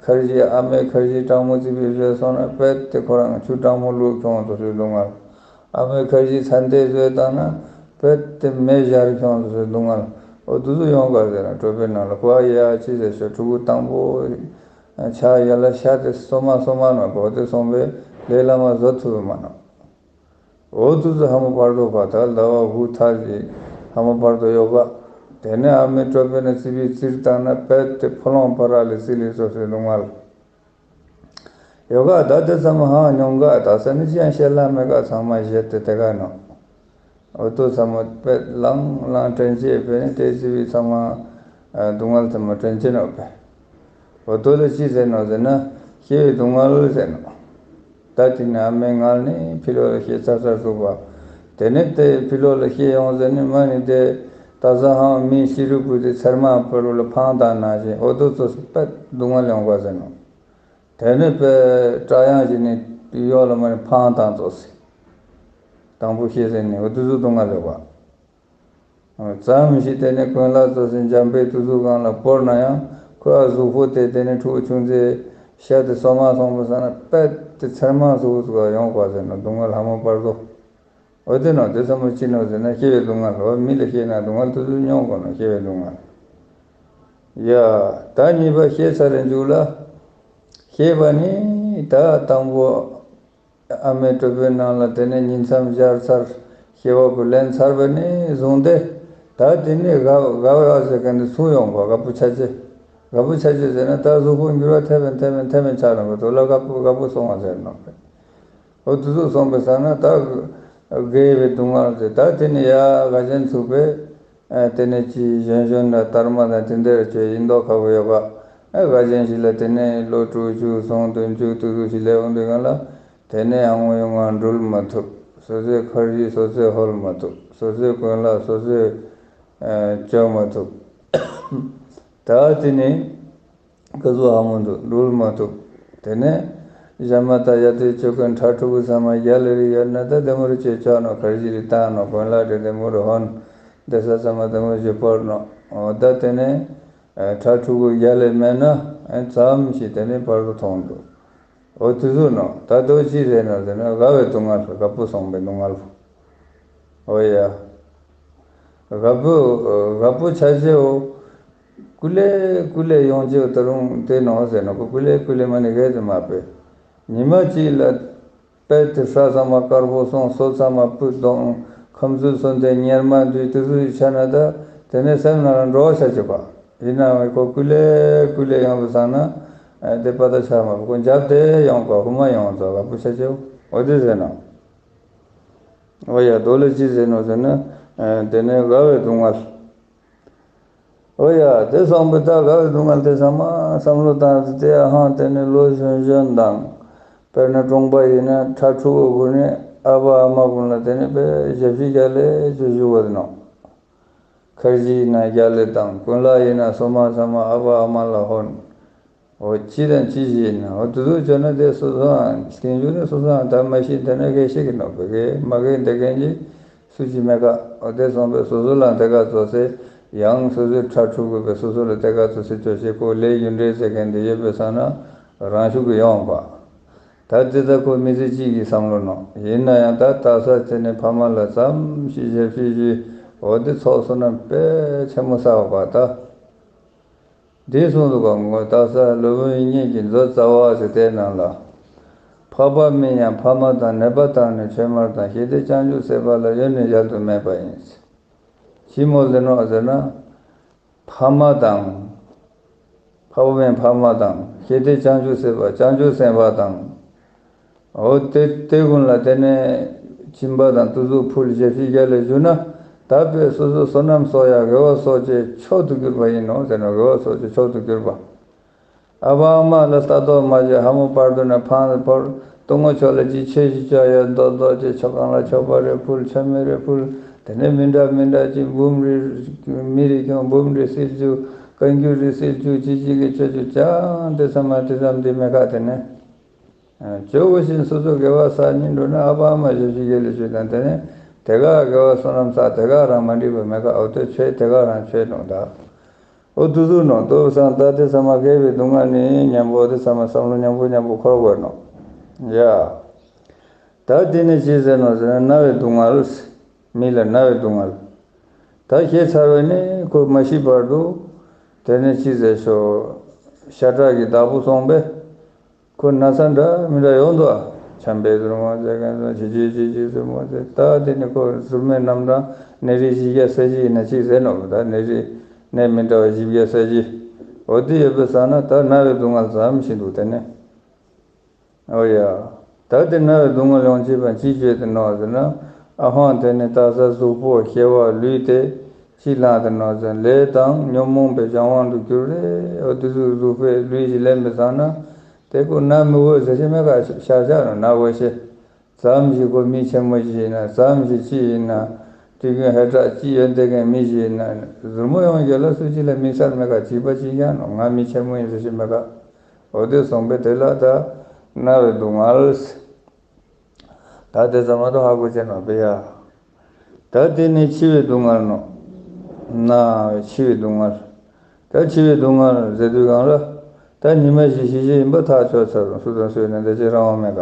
ཁར་ཇི་ཨ་མའི་ཁར་ཇི་གྲང་མོ་ཙི་པིག་བཟོས་སོང་ན་དཔེ་དེ་ཁོ་རང་ཆུ་གྲང་མོ་བླུགས་ཁྱོང་དུ་སུའི་སྡུག་བསྔལ། ཨ་མའི་ཁར་ཇི་ཚན་ཏེ་བཟོས་བཏང་ན་དཔེ་དེ་མེ་ཞར་ཁྱོང་དུ་སུའི་སྡུག་བསྔལ། འོ་དུ་སུ་ཡོང་ག་ཟེར་ན་གྲོད་པའི་ནང་ལ་ཁོ་ཨ་ཡ་ཅི་ཟེར་ཤོག་ཕྲུ་གུ་དང་པོ་ཆ་ཡ་ལ་ཤ་དེ་སོ་མ་སོ་མ་ནོ་གོ་དེ་སོང་པས་ལས་བླ་མ་བཟོ་ཐུབ་མ་ནོ། འོ་དུ་ཚོ་ཧ་མ་བར་དོ་བ་ད་ཟླ་བ་དགུ་ཐག་ཅིག་ཧ་མ་བར་དོ་ཡོད་ག། དེ་ནས་ཨ་མའི་གྲོད་པའི་ནང་ཙི་པིག་བཙིར་བཏང་ན་དཔེ་དེ་ཕོ་ལོང་བར་ལ་ཙི་ལི་སོ་སོའི་སྡུག་བསྔལ་ཡོད་ག། ད་དེ་ཚང་མ་ཧང་མྱོང་ག། ད་ས་ནི་ཅི་ཡང་བཤད་ལ་མེད་ག། ཚང་མ་བཤད་དེ་དེ་ག་ནོ། འོ་དུ་ཚང་མ་དཔེ་ལང་ལང་དྲན་ཅེས་དཔེ་ནི་དེ་ཙི་པིག་ཚང་མ་སྡུག་བསྔལ་ཚང་མ་དྲན་ཅེས་ནོ་དཔེ། འོ་དོ་ལ་ཅི་ཟེར་ནོ་ཟེར་ན་སྐྱེ་བའི་སྡུག་བསྔལ་ཟེར་ནོ། ད་དེ་ནི་ཨ་མའི་མངལ་ནས་ཕྱི་ལོགས་ལ་སྐྱེ་ཚར་ཚར་ཚུགས་པ། དེ་ནས་དེ་ཕྱི་ལོགས་ལ་སྐྱེ་ཡོང་ཟེར་ནི་མ་ནི་དེ་ད་ས་ཧང་མི་ཤི་རུ་བུ་དེ་ཚེར་མ་བུ་རུ་ལ་འཕང་བཏང་ན་ཞེས་འོ་དོ་ཚོ་སི་པད་སྡུག་བསྔལ་ཡོང་བ་ཟེར་ནོ། དེ་ནས་པད་སྐྲ་ཡང་ཞིག་ནི་གཡོག་ལ་མ་ནི་འཕང་བཏང་ཚོ་སི། དང་པོ་སྐྱེ་ཟེར་ནི་འོ་དོ་ཚོ་སྡུག་བསྔལ་ཡོད་པ། ཙམ་ཞིག་དེ་ནས་ཀུན་ལ་ཙོ་སི་འཇམ་པའི་དུས་ཚོད་གང་ལ་བོར་ན་ཡང་ཁོ་ཡ་གཟུགས་པོ་དེ་དེ་ནས་ཕྲུ་གུ་ཆུང་ཚེ་ཤ་དེ་སོ་མ་སོང་པ་ས་ན་པད་དེ་ཚེར་མ་གཟུགས་པོ་ཚུགས་ཡོང་བ་ཟེར་ན་སྡུག་བསྔལ་ཧ་མ་བར་དོ། འོ་དེ་ནང་དེ་ཚང་མ་ཅི་ནོ་ཟེར་ན་སྐྱེ་བའི་སྡུག་བསྔལ་ལོ། མི་ལ་སྐྱེས་ན་སྡུག་བསྔལ་དུས་ཚོད་མྱོང་དགོས་ནོ་སྐྱེ་བའི་སྡུག་བསྔལ། ཡ། ད་གཉིས་པ་སྐྱེས་ཚར་རེ་འཇུག་ལ། སྐྱེས་པ་ནི་ད་དང་པོ། ཨ་མའི་གྲོད་པའི་ནང་ལ་དེ་ནས་ཉིང་མཚམས་སྦྱར་ཚར། སྐྱེ་བ་པོ་ལེན་ཚར་བ་ནས་བཟུང་སྟེ། ད་དེ་ནས་དགའ་དགའ་བ་ཟེར་མཁན་དེ་ཚུར་ཡོང་བ་དགའ་པོ་ཆ་ཆེ། དགའ་པོ་ཆ་ཆེ་ཟེར་ན་ད་གཟུགས་པོ་འགྱུར་བ་ཐེབས་པས་ཐེབས་པས་ཐེབས་པས་ཆགས་ལ་མ་གཏོགས་ལ་དགའ་པོ་དགའ་པོ་སོང་བ་ཟེར་ནོ། འོ་དུ་ཚོ་སོང་པའི་ས་ན་ད་དགའ་བའི་སྡུག་བསྔལ་དེ་ད་དེ་ནས་ཡ་དགའ་ཅན་ཚུགས་པས། ཨ་དེ་ནས་ཅི་གཞོན་གཞོན་ལ་སྟར་མ་དང་དེ་འདྲ་བྱས་ཡིན་མདོག་ཁ་པོ་ཡོད་པ། ཨ་དགའ་ཅན་ཞིག་ལ་དེ་ནས་ལོ་དྲུག་ཅུ་སོང་བདུན་ཅུ་དུས་ཚོད་ཞིག་སླེབས་འོང་དུས་སྒང་ལ། དེ་ནས་ཨ་ངོ་ཡོང་ང་འགྲུལ་མ་ཐུབ། སོ་སོའི་ཁར་ཇི་སོ་སོས་ཧོལ་མ་ཐུབ། སོ་སོའི་ཀུན་ལ་སོ་སོས་ཨ་བཅོ་མ་ཐུབ། ད་དེ་ནས་ཀ་ཟུ་ཧ་མོ་འདུག་འགྲུལ་མ་ཐུབ། དེ་ནས་ཞ་མ་ད་ཡ་དེ་ཆོས་ཀུན་ཁྲ་ཕྲུ་གུ་ཚང་མ་རྒྱ་ལ་རི་ཡོད་ན་ད་དེ་མོ་རུ་ཅེ་ཆོག་ནོ། ཁར་ཇི་རི་བཏང་ནོ། གོན་ལ་དེ་དེ་མོ་རུ་ཧོན་དེ་ས་ཚང་མ་དེ་མོ་ཞིག་བོར་ནོ། འོ་ད་དེ་ནས་ཨ་ཁྲ་ཕྲུ་གུ་རྒྱ་ལས་མེད་ན་ཨ་ཙམ་ཞིག་དེ་ནས་བར་དུ་མཐོང་འདུག། འོ་དེ་ཚོ་ནོ། ད་དོ་ཅི་རེད་ན་ཟེར་ན་དགའ་བའི་སྡུག་བསྔལ་དགའ་པོ་སོང་བའི་སྡུག་བསྔལ། འོ་ཡ། དགའ་པོ་དགའ་པོ་ཆ་ཆེའོ། ཀུ་ལེ་ཀུ་ལེ་ཡོང་ཆེའོ། ད་རུང་དེ་ནོ་ཟེར་ནོ་ཀུ་ལེ་ཀུ་ལེ་མ་ནི་གས་དེ་མ་པེ། ཉི་མ་གཅིག་ལ་དཔལ་དེ་ས་ཚང་མ་དཀར་པོ་སོང་། སོ་ཚང་མ་སྤུ་ལྡོང་། ཁམ་ཚུལ་སོན་དེ་གཉེར་མ་འདུས་དེ་ཚོ་ཡི་ཆ་ན་ད་དེ་ནས་སེམས་ནང་ལ་འགྲོ་བ་ཆ་ཆེ་བ། ཡིན་ནའང་ཁོ་ཀུ་ལེ་ཀུ་ལེ་ཡོང་བ་སང་ན་དེ་པ་ད་ཆ་མ་ཁོ་འཇབ་དེ་ཡོང་ག་ཧུ་མ་ཡོང་ཚོ་དགའ་པོ་ཆ་ཆེའོ། འོ་དེ་ཟེར་ནོ། འོ་ཡ་དོ་ལ་ཅི་ཟེར་ནོ་ཟེར་ན། ཨ་དེ་ནས་དགའ་བའི་སྡུག་བསྔལ། འོ་ཡ་དེ་སོང་པའི་ད་དགའ་བའི་སྡུག་བསྔལ་དེ་ཚང་མ་བསམ་བློ་བཏང་སྟེ་དེ་ཧང་དེ་ནས་ལོ་གཞོན་གཞོན་དང་། དཔེར་ན་གྲོང་པ་ཡིན་ན་ཁྲ་ཕྲུ་གུ་ཀུན་ནས་ཨ་ཕ་ཨ་མ་ཀུན་ལ་དེ་ནས་དཔེ་ཞབས་ཕྱི་རྒྱ་ལས་ཅིག་ཞུ་བ་དེ་ནོ། ཁར་ཇི་ཡིན་ན་རྒྱ་ལས་དང་། ཀུན་ལ་ཡིན་ན་སོ་མ་ཚང་མ་ཨ་ཕ་ཨ་མ་ལ་ཧོན། འོ་ཅི་དང་ཅི་ཞིག་ཡིན་ན་འོ་དེ་ཚོ་བྱས་ན་དེ་སོ་སོའང་དེང་དུས་ནས་སོ་སོའང་ད་མ་ཤེས་དེ་ན་གལ་ཤེས་ཀྱི་ནོ་བེ་གེ་མ་གེ་འདེ་གེན་གྱི་སུ་ཅི་མེད་ཀ། འོ་དེ་སོང་པས་སོ་སོ་ལ་དེ་ག་ཚོ་སེ་ཡང་སོ་སོའི་ཁྲ་ཕྲུ་གུ་བས་སོ་སོ་ལ་དེ་ག་ཚོ་སེ་ཅོ་ཤེས་ཀོ་ལས་ཡུན་འབྲེལ་ཟེར་མཁན་དེ་ཡོད་པའི་ས་ན་རང་ཤུགས་ཀྱི་ཡོང་པ། ད་དེ་ད་ཁོ་མི་ཚེ་གཅིག་གི་བསམ་བློ་ནོ། ཡིན་ན་ཡང་ད་ད་ས་དེ་ནས་ཕ་མ་ལ་ཙམ་ཞིག་ཞབས་ཕྱི་ཞུས། འོ་དེ་ཚོགས་བསོད་ནམས་དཔེ་ཆེན་མོ་བསགས་པ་ད། འདི་གསུངས་འདུག་ག། ངོ་ད་ས་ལོ་བོན་ཡིན་ཉིད་ཀྱི་མཛོད་རྩ་བ་ཟེར་དེའི་ནང་ལ། འཕགས་པ་མིན་ཡང་ཕ་མ་དང་། ནད་པ་དང་ནི་ཆོས་སྨྲ་དང་། ཞི་བདེ་བྱང་ཆུབ་སེམས་དཔའ་ལ། ཡོད་ནི་གཞལ་དུ་མེད་པ་ཡིན། ཅི་མོ་ཟེར་ནོ་ཟེར་ན། ཕ་མ་དང་། འཕགས་པ་མིན་ཕ་མ་དང་། ཞི་བདེ་བྱང་ཆུབ་སེམས་དཔའ་བྱང་ཆུབ་སེམས་དཔའ་དང་། འོ་དེ་དེ་ཀུན་ལ་དེ་ནས་སྦྱིན་པ་དང་ཏུ་ཟུག་ཕུལ་ཞབས་ཕྱི་རྒྱ་ལས་ཞུ་ན་ད་དཔེ་སོ་སོ་བསོད་ནམས་གསོག་ཡ་དགེ་བ་གསོག་བྱེད་མཆོག་ཏུ་གྱུར་པ་ཡིན་ནོ་ཟེར་ན། དགེ་བ་གསོག་བྱེད་མཆོག་ཏུ་གྱུར་པ། ཨ་ཕ་ཨ་མ་ལ་ལྟ་རྟོག་མ་བྱས་ཧ་མོ་བར་དུ་ནས་ཕངས་ཏེ་ཕོར་གཏུམ་མོ་ཆོག་ལ་ཅི་ཆོས་ཤིག་བཅོ་ཡ་མདོག་མདོག་བྱས་ཆོ་གང་ལ་ཆོག་པ་རེ་ཕུལ་ཆོ་མེད་རེ་ཕུལ། དེ་ནས་མི་འདྲ་མི་འདྲ་ཅིག་འབུམ་རེ་མི་རེ་ཁྱོང་འབུམ་རེ་སིལ་རྒྱུ་བཀའ་འགྱུར་རེ་སིལ་རྒྱུ་ཅི་ཅི་གི་ཆོས་ཆོས་ཅང་དེ་ཚང་མ་དེ་ཙམ་དེ་མེད་ཁ་དེ་ནས། ཇོ་བོ་བཞིན་སོ་སོ་དགེ་བ་བསགས་ཉིན་འགྲོ་ན་ཨ་ཕ་ཨ་མ་ཞབས་ཕྱི་རྒྱ་ལས་ཞུས་དང་དེ་ནས་དེ་ག་དགེ་བ་བསོད་ནམས་བསགས་དེ་ག་རང་མ་འགྲིག་པ་མེད་ཀ། འོ་དེ་ཆོས་དེ་ག་རང་ཆོས་ནོ་ད། ཨོ་དུ་ཟུར་ནོ་ཏོ་བསམ་ད་དེ་ཚང་མ་སྐྱེ་བའི་སྡུག་བསྔལ་ནི་མཉམ་པོ་དེ་ཚང་མ་བསམ་བློ་མཉམ་པོ་མཉམ་པོ་འཁོར་དགོས་ནོ། ཡ། ད་དེ་ནི་ཅི་ཟེར་ནོ་ཟེར་ན་རྣ་བའི་སྡུག་བསྔལ། མི་ལ་རྣ་བའི་སྡུག་བསྔལ། ད་ཤེས་ཚར་བས་ནི་ཁོ་མ་ཤི་བར་དུ། དེ་ནི་ཅི་ཟེར་ཤོག་ཤ་ཁྲག་གི་བདག་པོ་སོང་པས། ཁོ་ན་ཚ་འདྲ་མི་འདྲ་ཡོང་འདུག་ཨ། ཆམ་པའི་ཟུར་མོ་ཟེར་མཁན་ཟེར་བྱི་བྱི་བྱི་བྱི་ཟུར་མོ་ཟེར། ད་དེ་ནི་ཁོ་ཟུར་མོའི་རྣམ་གྲངས་ནད་རིགས་བཞི་བརྒྱ་རྩ་བཞི་ཡིན་ན་ཅི་ཟེར་ནོ། ད་ནད་རིགས་ནད་མི་འདྲ་བ་བཞི་བརྒྱ་རྩ་བཞི། འོ་དེ་ཡོད་པའི་ས་ན་ད་རྣ་བའི་སྡུག་བསྔལ་ཙམ་ཞིག་འདུག་དེ་ནི། ཨོ་ཡ། ད་དེ་རྣ་བའི་སྡུག་བསྔལ་ཡོང་བྱེད་པ་ཅི་བྱེད་དེ་ནོ་ཟེར་ན། ཨ་ཧོང་དེ་ནི་ད་ས་གཟུགས་པོ་སྐྱེ་བ་ལུས་ཏེ་ཅི་ལང་དེ་ནོ་ཟེར་ན་ལས་དང་ཉོན་མོངས་པའི་སྦྱང་བ་འདུ་འགྱུར་རེ། ཨོ་དེ་ཚོ་གཟུགས་པོའི་ལུས་ཀྱི་ལེན་པའི་ས་ན། དེ་ཀོ་ན་མི་འོས་ཟེར་ཞེ་མེད་ཀ་ཤ་ཤ་ནོ་ན་འོས་ཤེ། ཙམ་ཞིག་ཁོ་མི་ཆེན་མོ་ཞིག་ཡིན་ན་ཙམ་ཞིག་ཅི་ཡིན་ན། དུས་རྒྱུན་ཧེ་དྲག་ཅི་ཡོད་དེ་གན་མི་ཞིག་ཡིན་ན་ཟུར་མོ་ཡོང་རྒྱུ་ལ་སུ་ཅི་ལ་དམིགས་བསལ་མེད་ཀ་བྱིས་པ་ཅི་ཡང་ནོ་ང་མི་ཆེན་མོ་ཡིན་ཟེར་ཞིག་མེད་ཀ་ཨོ་དེ་སོང་པས་དེ་ལ་ད་རྣ་བའི་སྡུག་བསྔལ། ད་དེ་ཚང་མ་དུ་ཧ་གོ་ཅེ་ནོ་བེ་ཡ། ད་དེ་ནི་འཆི་བའི་སྡུག་བསྔལ་ནོ། ན་འཆི་བའི་སྡུག་བསྔལ། ད་འཆི་བའི་སྡུག་བསྔལ་ཟེར་དུས་གང་ལ། ད་ཉི་མ་ཞིག་ཤི་ཤི་ཡིན་པ་ཐག་ཆོད་ཚར་རུང་སུ་དང་སུ་ཡིན་ན་འདི་ཅི་རང་དབང་མེད་ཀ་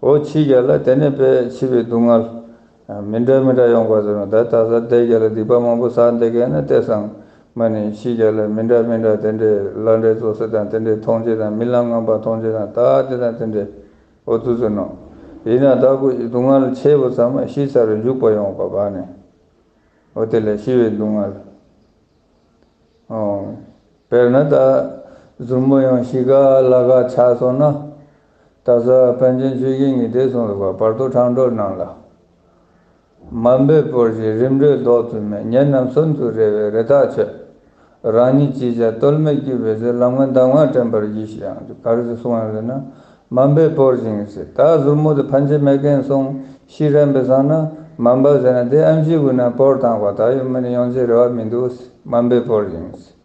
ཨོ་ཕྱི་རྒྱལ་ལ་དེ་ནས་པའི་འཆི་བའི་སྡུག་བསྔལ། མི་འདྲ་མི་འདྲ་ཡོང་དགོས་ཟེར་ན་ད་ད་ས་དེ་རྒྱལ་ལ་སྡིག་པ་མང་པོ་བསགས་འདི་གས་ན་དེ་སང་མ་ནི་ཕྱི་རྒྱལ་ལ་མི་འདྲ་མི་འདྲ་དེ་འདྲའི་ལྷ་འདྲེ་ཚོགས་སུ་དང་དེ་འདྲའི་མཐོང་ཆེ་དང་རྨི་ལམ་ངན་པ་མཐོང་ཆེ་དང་ད་དེ་དང་དེ་འདྲའི་ཨོ་ཚུ་ཚུ་ནོ། ཡིན་ན་ད་ཁོ་སྡུག་བསྔལ་ཆེ་བོ་ཚང་མ་ཤི་ཚར་རུ་འཇུག་པ་ཡོང་པ་བ་ནི། ཨོ་དེ་ལས་ཤི་བའི་སྡུག་བསྔལ། ཨོ། དཔེར་ན་ད་ཟུར་མོ་ཡང་ཤི་ག་ལ་ག་ཆགས་སོང་ན། ད་ས་པཎ་ཆེན་ཆོས་ཀྱི་ངེས་དེ་སོང་རུ་བ་བར་དོ་ཕྲང་སྒྲོལ་ནང་ལ། མ་འབད་བོར་ཞིང་རིམ་གྲོས་ལྡོག་ཏུ་མེད། ཉེ་རྣམས་གསོན་དུ་རེ་བའི་རེ་ཐག་ཆོད། རང་ཉིད་ཅི་བྱ་གཏོལ་མེད་གྱུར་པའི་ཚེ། ལམ་ངན་གདམས་ངག་དྲན་པར་གྱིས་ཤིག་ཡང་ག་རེ་ཟེར་གསུངས་ཡང་ཟེར་ན། མ་འབད་བོར་ཞིང་ཟེར་ད་ཟུར་མོ་དེ་ཕན་ཆད་མེད་མཁན་སོང་ཤི་རན་པའི་སང་ན་མ་འབད་ཟེར་ན་དེ་ཨམ་ཆི་གུ་ན་བོར་བཏང་བ་ད་ཡོད་མ་ནི་ཡོང་ཆེད་རེ་བ་མི་འདུག་མ་འབད་བོར་ཞིང་ཟེར།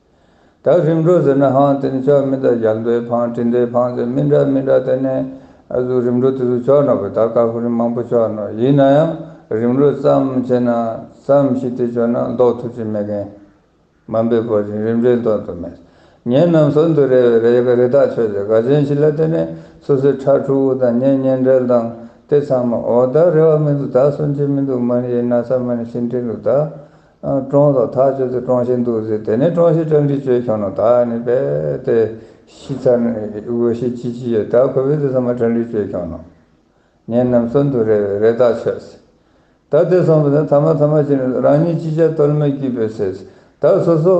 ད་རིམ་གྲོ་ཟེར་ན་ཧང་དེ་ནི་ཆོག་མི་འདུག་རྒྱལ་འདོད་ཕང་དྲིན་འདོད་ཕང་ཟེར་མི་འདྲ་མི་འདྲ་དེ་ནས་ཨ་ཟུ་རིམ་གྲོ་དེ་ཚོ་ཆོག་ནོ་བས་ད་ཀ་ཁུ་རིམ་མང་པོ་ཆོག་ནོ་ཡིན་ན་ཡང་རིམ་གྲོ་ཙམ་བྱས་ན་ཙམ་ཞིག་དེ་ཆོག་ན་ལྡོག་ཐུབ་ཀྱི་མེད་མཁན། མ་འབད་བོར་ཞིང་རིམ་གྲོས་ལྡོག་ཏུ་མེད། ཉེ་རྣམས་གསོན་དུ་རེ་བའི་རེ་བའི་རེ་ཐག་ཆོད་ཅེས་ག་ཅན་ཞིག་ལ་བརྟེན་ནས་སོ་སོའི་ཕྲུ་གུ་དང་གཉེན་ཉེ་འབྲེལ་དང་དེ་ཚང་མ་འོ་ད་རེ་བ་མི་འདུག་ད་གསོན་གྱི་མི་འདུག་མ་ནི་ཡིན་ན་ས་མ་ནི་ཤི་འདྲེ་འདུག་ད་གྲོངས་དང་ཐག་ཆོད་དུ་གྲོངས་ཤིང་འདུག་ཟེར་དེ་ནས་གྲོངས་ཤིང་གྲངས་འདྲི་བཅོས་ཁྱོང་ནོ་ད་ནི་བས་དེ་ཤི་ཚར་ནས་འོ་ཤི་ཅི་ཅི་ཡོད་ད་ཁོ་བོས་དེ་ཚང་མ་གྲངས་འདྲི་བཅོས་ཁྱོང་ནོ། ཉེ་རྣམས་གསོན་དུ་རེ་བའི་རེ་ཐག་ཆོད། ད་དེ་སོང་བ་དང་ཐ་མ་ཐ་མ་ཅི་ནི་རང་ཉིད་ཅི་བྱ་གཏོལ་མེད་གྱུར་པའི་ཚེ། ད་སོ་སོ་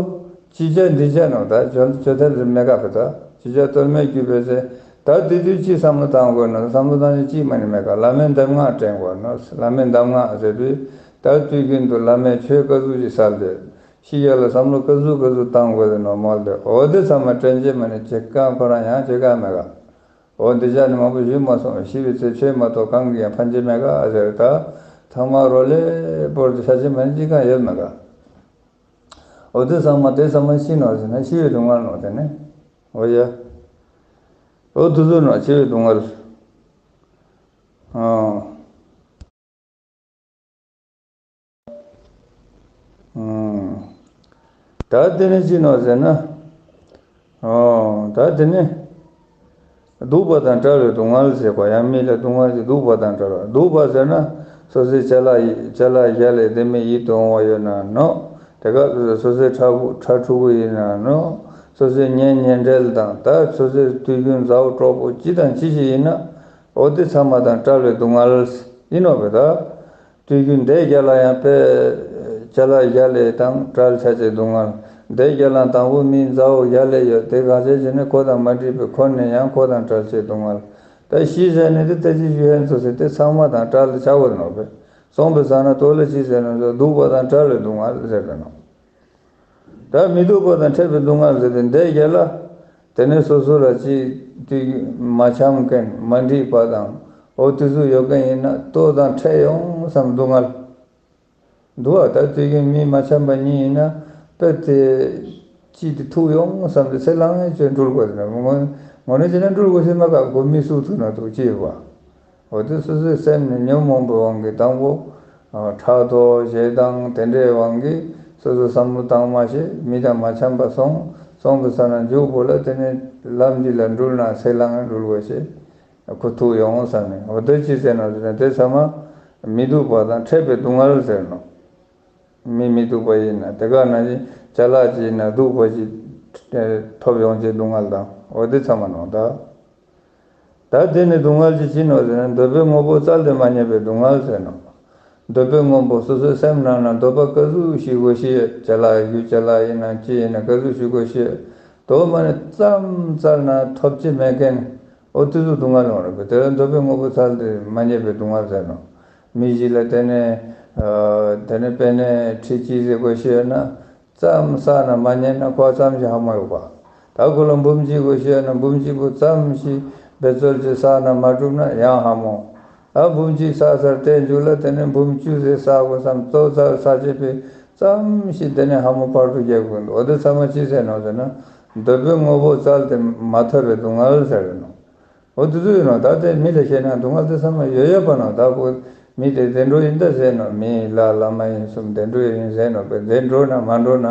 ཅི་བྱ་འདི་བྱ་ནོ་ད་བྱོ་བྱོ་ཐབས་རེ་མེད་ག་བུ་ད་ཅི་བྱ་གཏོལ་མེད་གྱུར་པའི་ཚེ། ད་དེ་དུས་ཅི་བསམ་བློ་བཏང་དགོས་ནོ་བསམ་བློ་བཏང་ནས་ཅི་མ་ནི་མེད་ག་བླ་མའི་གདམས་ངག་དྲན་དགོས་ནོ་བླ་མའི་གདམས་ངག་ཟེར་དུས་ད་དུས་རྒྱུན་དུ་བླ་མས་ཆོས་ག་ཟུག་ཅིག་གསལ་ཏེ་ཤི་རྒྱ་ལ་བསམ་བློ་ག་ཟུག་ག་ཟུག་བཏང་དགོས་ནོ་མོལ་ཏེ་འོ་དེ་ཚང་མ་དྲན་རྗེས་མ་ནི་ཅི་གང་ཁོ་རང་ཡང་ཅི་གང་མེད་ག་འོ་འདི་ཅག་ནི་མང་པོ་ཞུས་མ་སོང་ཤི་བའི་ཚེ་ཆོས་མ་གཏོགས་གང་གིས་ཡང་ཕན་ཆད་མེད་ག་ཨ་ཟེར་ད་ཚང་མ་རོ་ལེ་བོར་དུ་ཤ་ཆེ་མ་ནི་ཅི་གང་ཡོད་མེད་ག་འོ་དེ་ཚང་མ་དེ་ཚང་མ་ཤི་ནོ་ཟེར་ན་ཤི་བའི་སྡུག་བསྔལ་ནོ་དེ་ནི་འོ་ཡ་འོ་དུ་ཚོད་ནོ་ཤི་བའི་སྡུག་བསྔལ་ཨང་། ད་དེ་ནི་ཅི་ནོ་ཟེར་ན། ད་དེ་ནི། སྡུག་པ་དང་བྲལ་བའི་སྡུག་བསྔལ་ཟེར་བ་ཡང་མི་ལ་སྡུག་བསྔལ་གྱི་སྡུག་པ་དང་བྲལ་བ་སྡུག་པ་ཟེར་ན། སོ་སོའི་ཅ་ལག་ཅ་ལག་བཞག་ལས་དེ་མི་ཡིད་དུ་འོང་བ་ཡོད་ན་ནོ། དེ་ག་སོ་སོའི་ཕྲུ་གུ་ཕྲུ་གུ་ཡིན་ན་ནོ། སོ་སོའི་གཉེན་ཉེ་འབྲེལ་དང་ད་སོ་སོའི་དུས་རྒྱུན་མཛའ་བོ་གྲོགས་པོ་ཅི་དང་ཅི་ཞིག་ཡིན་ན། འོ་དེ་ཚང་མ་དང་བྲལ་བའི་སྡུག་བསྔལ་ཡིན་ནོ་བས་ད། དུས་རྒྱུན་འདས་རྒྱ་ལ་ཡང་དཔེ་ཅ་ལག་བཞག་ལས་དང་བྲལ་ཆ་ཆེ་སྡུག་བསྔལ། འདས་རྒྱ་ལ་དང་པོ་མིའི་མཛའ་བོ་བཞག་ལས་ཡོད་དེ་ག་ཚད་ཅི་ནས་ཁོ་དང་མ་འགྲིག་པའི་ཁོ་ནས་ཡང་ཁོ་དང་བྲལ་ཆེ་སྡུག་བསྔལ། ད་ཤི་ཟེར་ནས་དེ་ལྟ་ཅི་ཞུ་ཧན་ཚོ་ཟེར་དེ་ཚང་མ་དང་བྲལ་ཆ་བོ་ནོ་བས་སོང་བའི་ས་ན་ཏོ་ལ་ཅི་ཟེར་ན་ཚོ་སྡུག་པ་དང་བྲལ་བའི་སྡུག་བསྔལ་ཟེར་བས་ནོ། ད་མི་སྡུག་པ་དང་འཕྲད་པའི་སྡུག་བསྔལ་ཟེར་ཏེ་འདས་རྒྱ་ལ། དེ་ནས་སོ་སོ་ལ་ཅིག་དུས་མ་འཆམ་མཁན་མ་འགྲིག་པ་དང་འོ་དུས་སུ་ཡོད་མཁན་ཡིན་ན་ལྟོ་དང་འཕྲད་ཡོང་བསམ་སྡུག་བསྔལ། འདུག་བ་ད་དུས་རྒྱུན་མི་མ་འཆམ་པ་གཉིས་ཡིན་ན་དཔེ་དེ་ཅིག་དེ་ཐུག་ཡོང་བསམ་སྟེ་ཚེ་ལང་ཡང་ཅོས་འགྲུལ་དགོས་ཟེར་ན་ངོ་ངོ་ནས་བྱས་ན་འགྲུལ་དགོས་ཟེར་མ་ག་གོ་མི་སུ་ཐུག་ན་ཐུག་ཅེས་བ། འོ་དེ་སོ་སོའི་སེམས་ནི་ཉོན་མོངས་པའི་དབང་གིས་དང་པོ། ཕྲག་དོག་ཞེ་སྡང་དེ་འདྲའི་དབང་གིས་ སོ་སོ་བསམ་བློ་བཏང་མ་ཤེས། མི་དང་མ་འཆམ་པ་སོང་། སོང་པའི་ས་ན་མཇུག་པོ་ལ་དེ་ནས་ལམ་འདི་ལ་འགྲུལ་ན་ཚེ་ལང་འགྲུལ་དགོས་ཤེས། ཁོ་ཐུག་ཡོང་བསམ་ནས། འོ་དེ་ཅི་ཟེར་ནོ་ཟེར་ན། དེ་ཚང་མ་མི་སྡུག་པ་དང་འཕྲད་པའི་སྡུག་བསྔལ་ཟེར་ནོ། མི་མི་སྡུག་པ་ཡིན་ན། དེ་ག་ན་ཅི་ཅ་ལག་ཅིག་ཡིན་ན་སྡུག་པ་ཅིག་ཐོབ་ཡོང་ཅེས་སྡུག་བསྔལ་དང་། འོ་དེ་ཚང་མ་ནོ་ད། ད་དེ་ནི་སྡུག་བསྔལ་གྱི་ཅི་ནོ་ཟེར་ན། འདོད་པའི་དངོས་པོ་བཙལ་ཏེ་མ་རྙེད་པའི་སྡུག་བསྔལ་ཟེར་ནོ། འདོད་པའི་དངོས་པོ། སོ་སོའི་སེམས་ནང་ན་འདོད་པ་ག་ཟུག་ཞིག་དགོས་ཤེས། ཅ་ལག་རྒྱུ་ཅ་ལག་ཡིན་ན་ཅི་ཡིན་ན་ག་ཟུག་ཞིག་དགོས་ཤེས། དོ་མ་ནི་ཙམ་བཙལ་ན་ཐོབ་ཀྱི་མེད་མཁན། འོ་དེ་ཚོ་སྡུག་བསྔལ་ཡོང་རེད་པས། དེ་ལ་འདོད་པའི་དངོས་པོ་བཙལ་ཏེ་མ་རྙེད་པའི་སྡུག་བསྔལ་ཟེར་ནོ། མི་ཞིག་ལ་དེ་ནས་དེ་ནས་པེ་ནེ་ཁྲི་གཅིག་ཟེར་དགོས་ཤེས་ཡོད་ན། ཙམ་བསགས་ན་མ་རྙེད་ན་ཁོ་ཙམ་ཞིག་ཧ་མ་ཡོད་པ། ད་ཁོ་ལ་འབུམ་གཅིག་དགོས་ཤེས་ན། འབུམ་གཅིག་པོ་ཙམ་ཞིག་འབད་རྩོལ་གྱིས་བསགས་ན་མ་གྲུབ་ན་ཡང་ཧ་མོ། ད་འབུམ་གཅིག་བསགས་ཚར་ཏེ་མཇུག་ལ་དེ་ནས་འབུམ་བཅུ་ཟེར་བསགས་དགོས་བསམ། གཙོ་བོ་བསགས་བྱས་པའི་ཙམ་ཞིག་དེ་ནས་ཧ་མོ་བར་དུ་རྒྱག་དགོས་འདུག། འོ་དེ་ཚང་མ་ཅི་ཟེར་ནོ་ཟེར་ན། འདོད་པའི་དངོས་པོ་བཙལ་ཏེ་མ་ཐོབ་པའི་སྡུག་བསྔལ་ཟེར་ནོ། འོ་དེ་ཚོ་ཡིན་ནོ། ད་དེ་མི་ལ་བཤད་ན་སྡུག་བསྔལ་དེ་ཚང་མ་ཡོད་ཡོད་པ་ནོ། ད་ཁོ་མི་དེ་བདེ་འགྲོ་ཡིན་ད་ཟེར་ནོ། མི་ལ་བླ་མ་ཡིན་གསུམ་བདེ་འགྲོ་ཡིན་ཟེར་ནོ། བདེ་འགྲོ་ན་མ་འགྲོ་ན།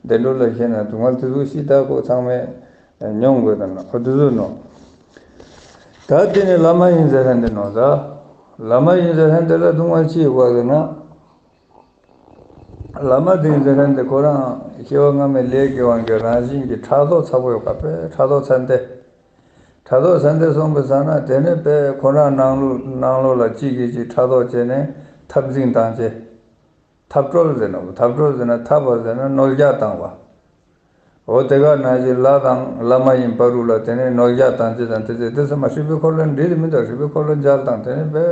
བདེ་འགྲོ་ལ་བཤད་ན་སྡུག་བསྔལ་དེ་ཚོ་ཞིག་ད་ཁོ་ཚང་མས་མྱོང་དགོས་ད་ནོ། འོ་དེ་ཚོ་ནོ། ད་དེ་ནི་བླ་མ་ཡིན་ཟེར་མཁན་དེ་ནོ། ད་བླ་མ་ཡིན་ཟེར་མཁན་དེ་ལ་སྡུག་བསྔལ་ཅི་ཡོད་པ་ཟེར་ན། བླ་མ་དེ་ཟེར་མཁན་དེ་ཁོ་རང་སྐྱེ་བ་སྔ་མའི་ལས་ཀྱི་དབང་གིས་རང་བཞིན་གྱིས་ཕྲག་དོག་ཚ་པོ་ཡོད་པ། དཔེ་ཕྲག་དོག་ཚ་འདི། ཕྲག་དོག་ཚ་འདི་སོང་པའི་ས་ན་དེ་ནས་དཔེ་ཁོ་རང་ནང་ལོགས་ནང་ལོགས་ལ་གཅིག་གིས་གཅིག་ཕྲག་དོག་བྱས་ནས་འཐབ་འཛིང་བཏང་བྱས། འཐབ་གྲོལ་ཟེར་ནོ། འཐབ་གྲོལ་ཟེར་ན་འཐབ་པ་ཟེར་ན་རྣོ་རྒྱག་བཏང་བ། འོ་དེ་ག་ནང་བཞིན་ལྷ་དང་བླ་མ་ཡིན་བར་དུ་ལ་དེ་ནས་རྣོ་རྒྱག་བཏང་བྱས་དང་། དེ་ཚེ་དེ་ཚང་མ་སྲིད་པའི་འཁོར་ལོའི་འདྲེ་དེ་མི་འདུག། སྲིད་པའི་འཁོར་ལོ་འཇལ་དང་། དེ་ནས་དཔེ་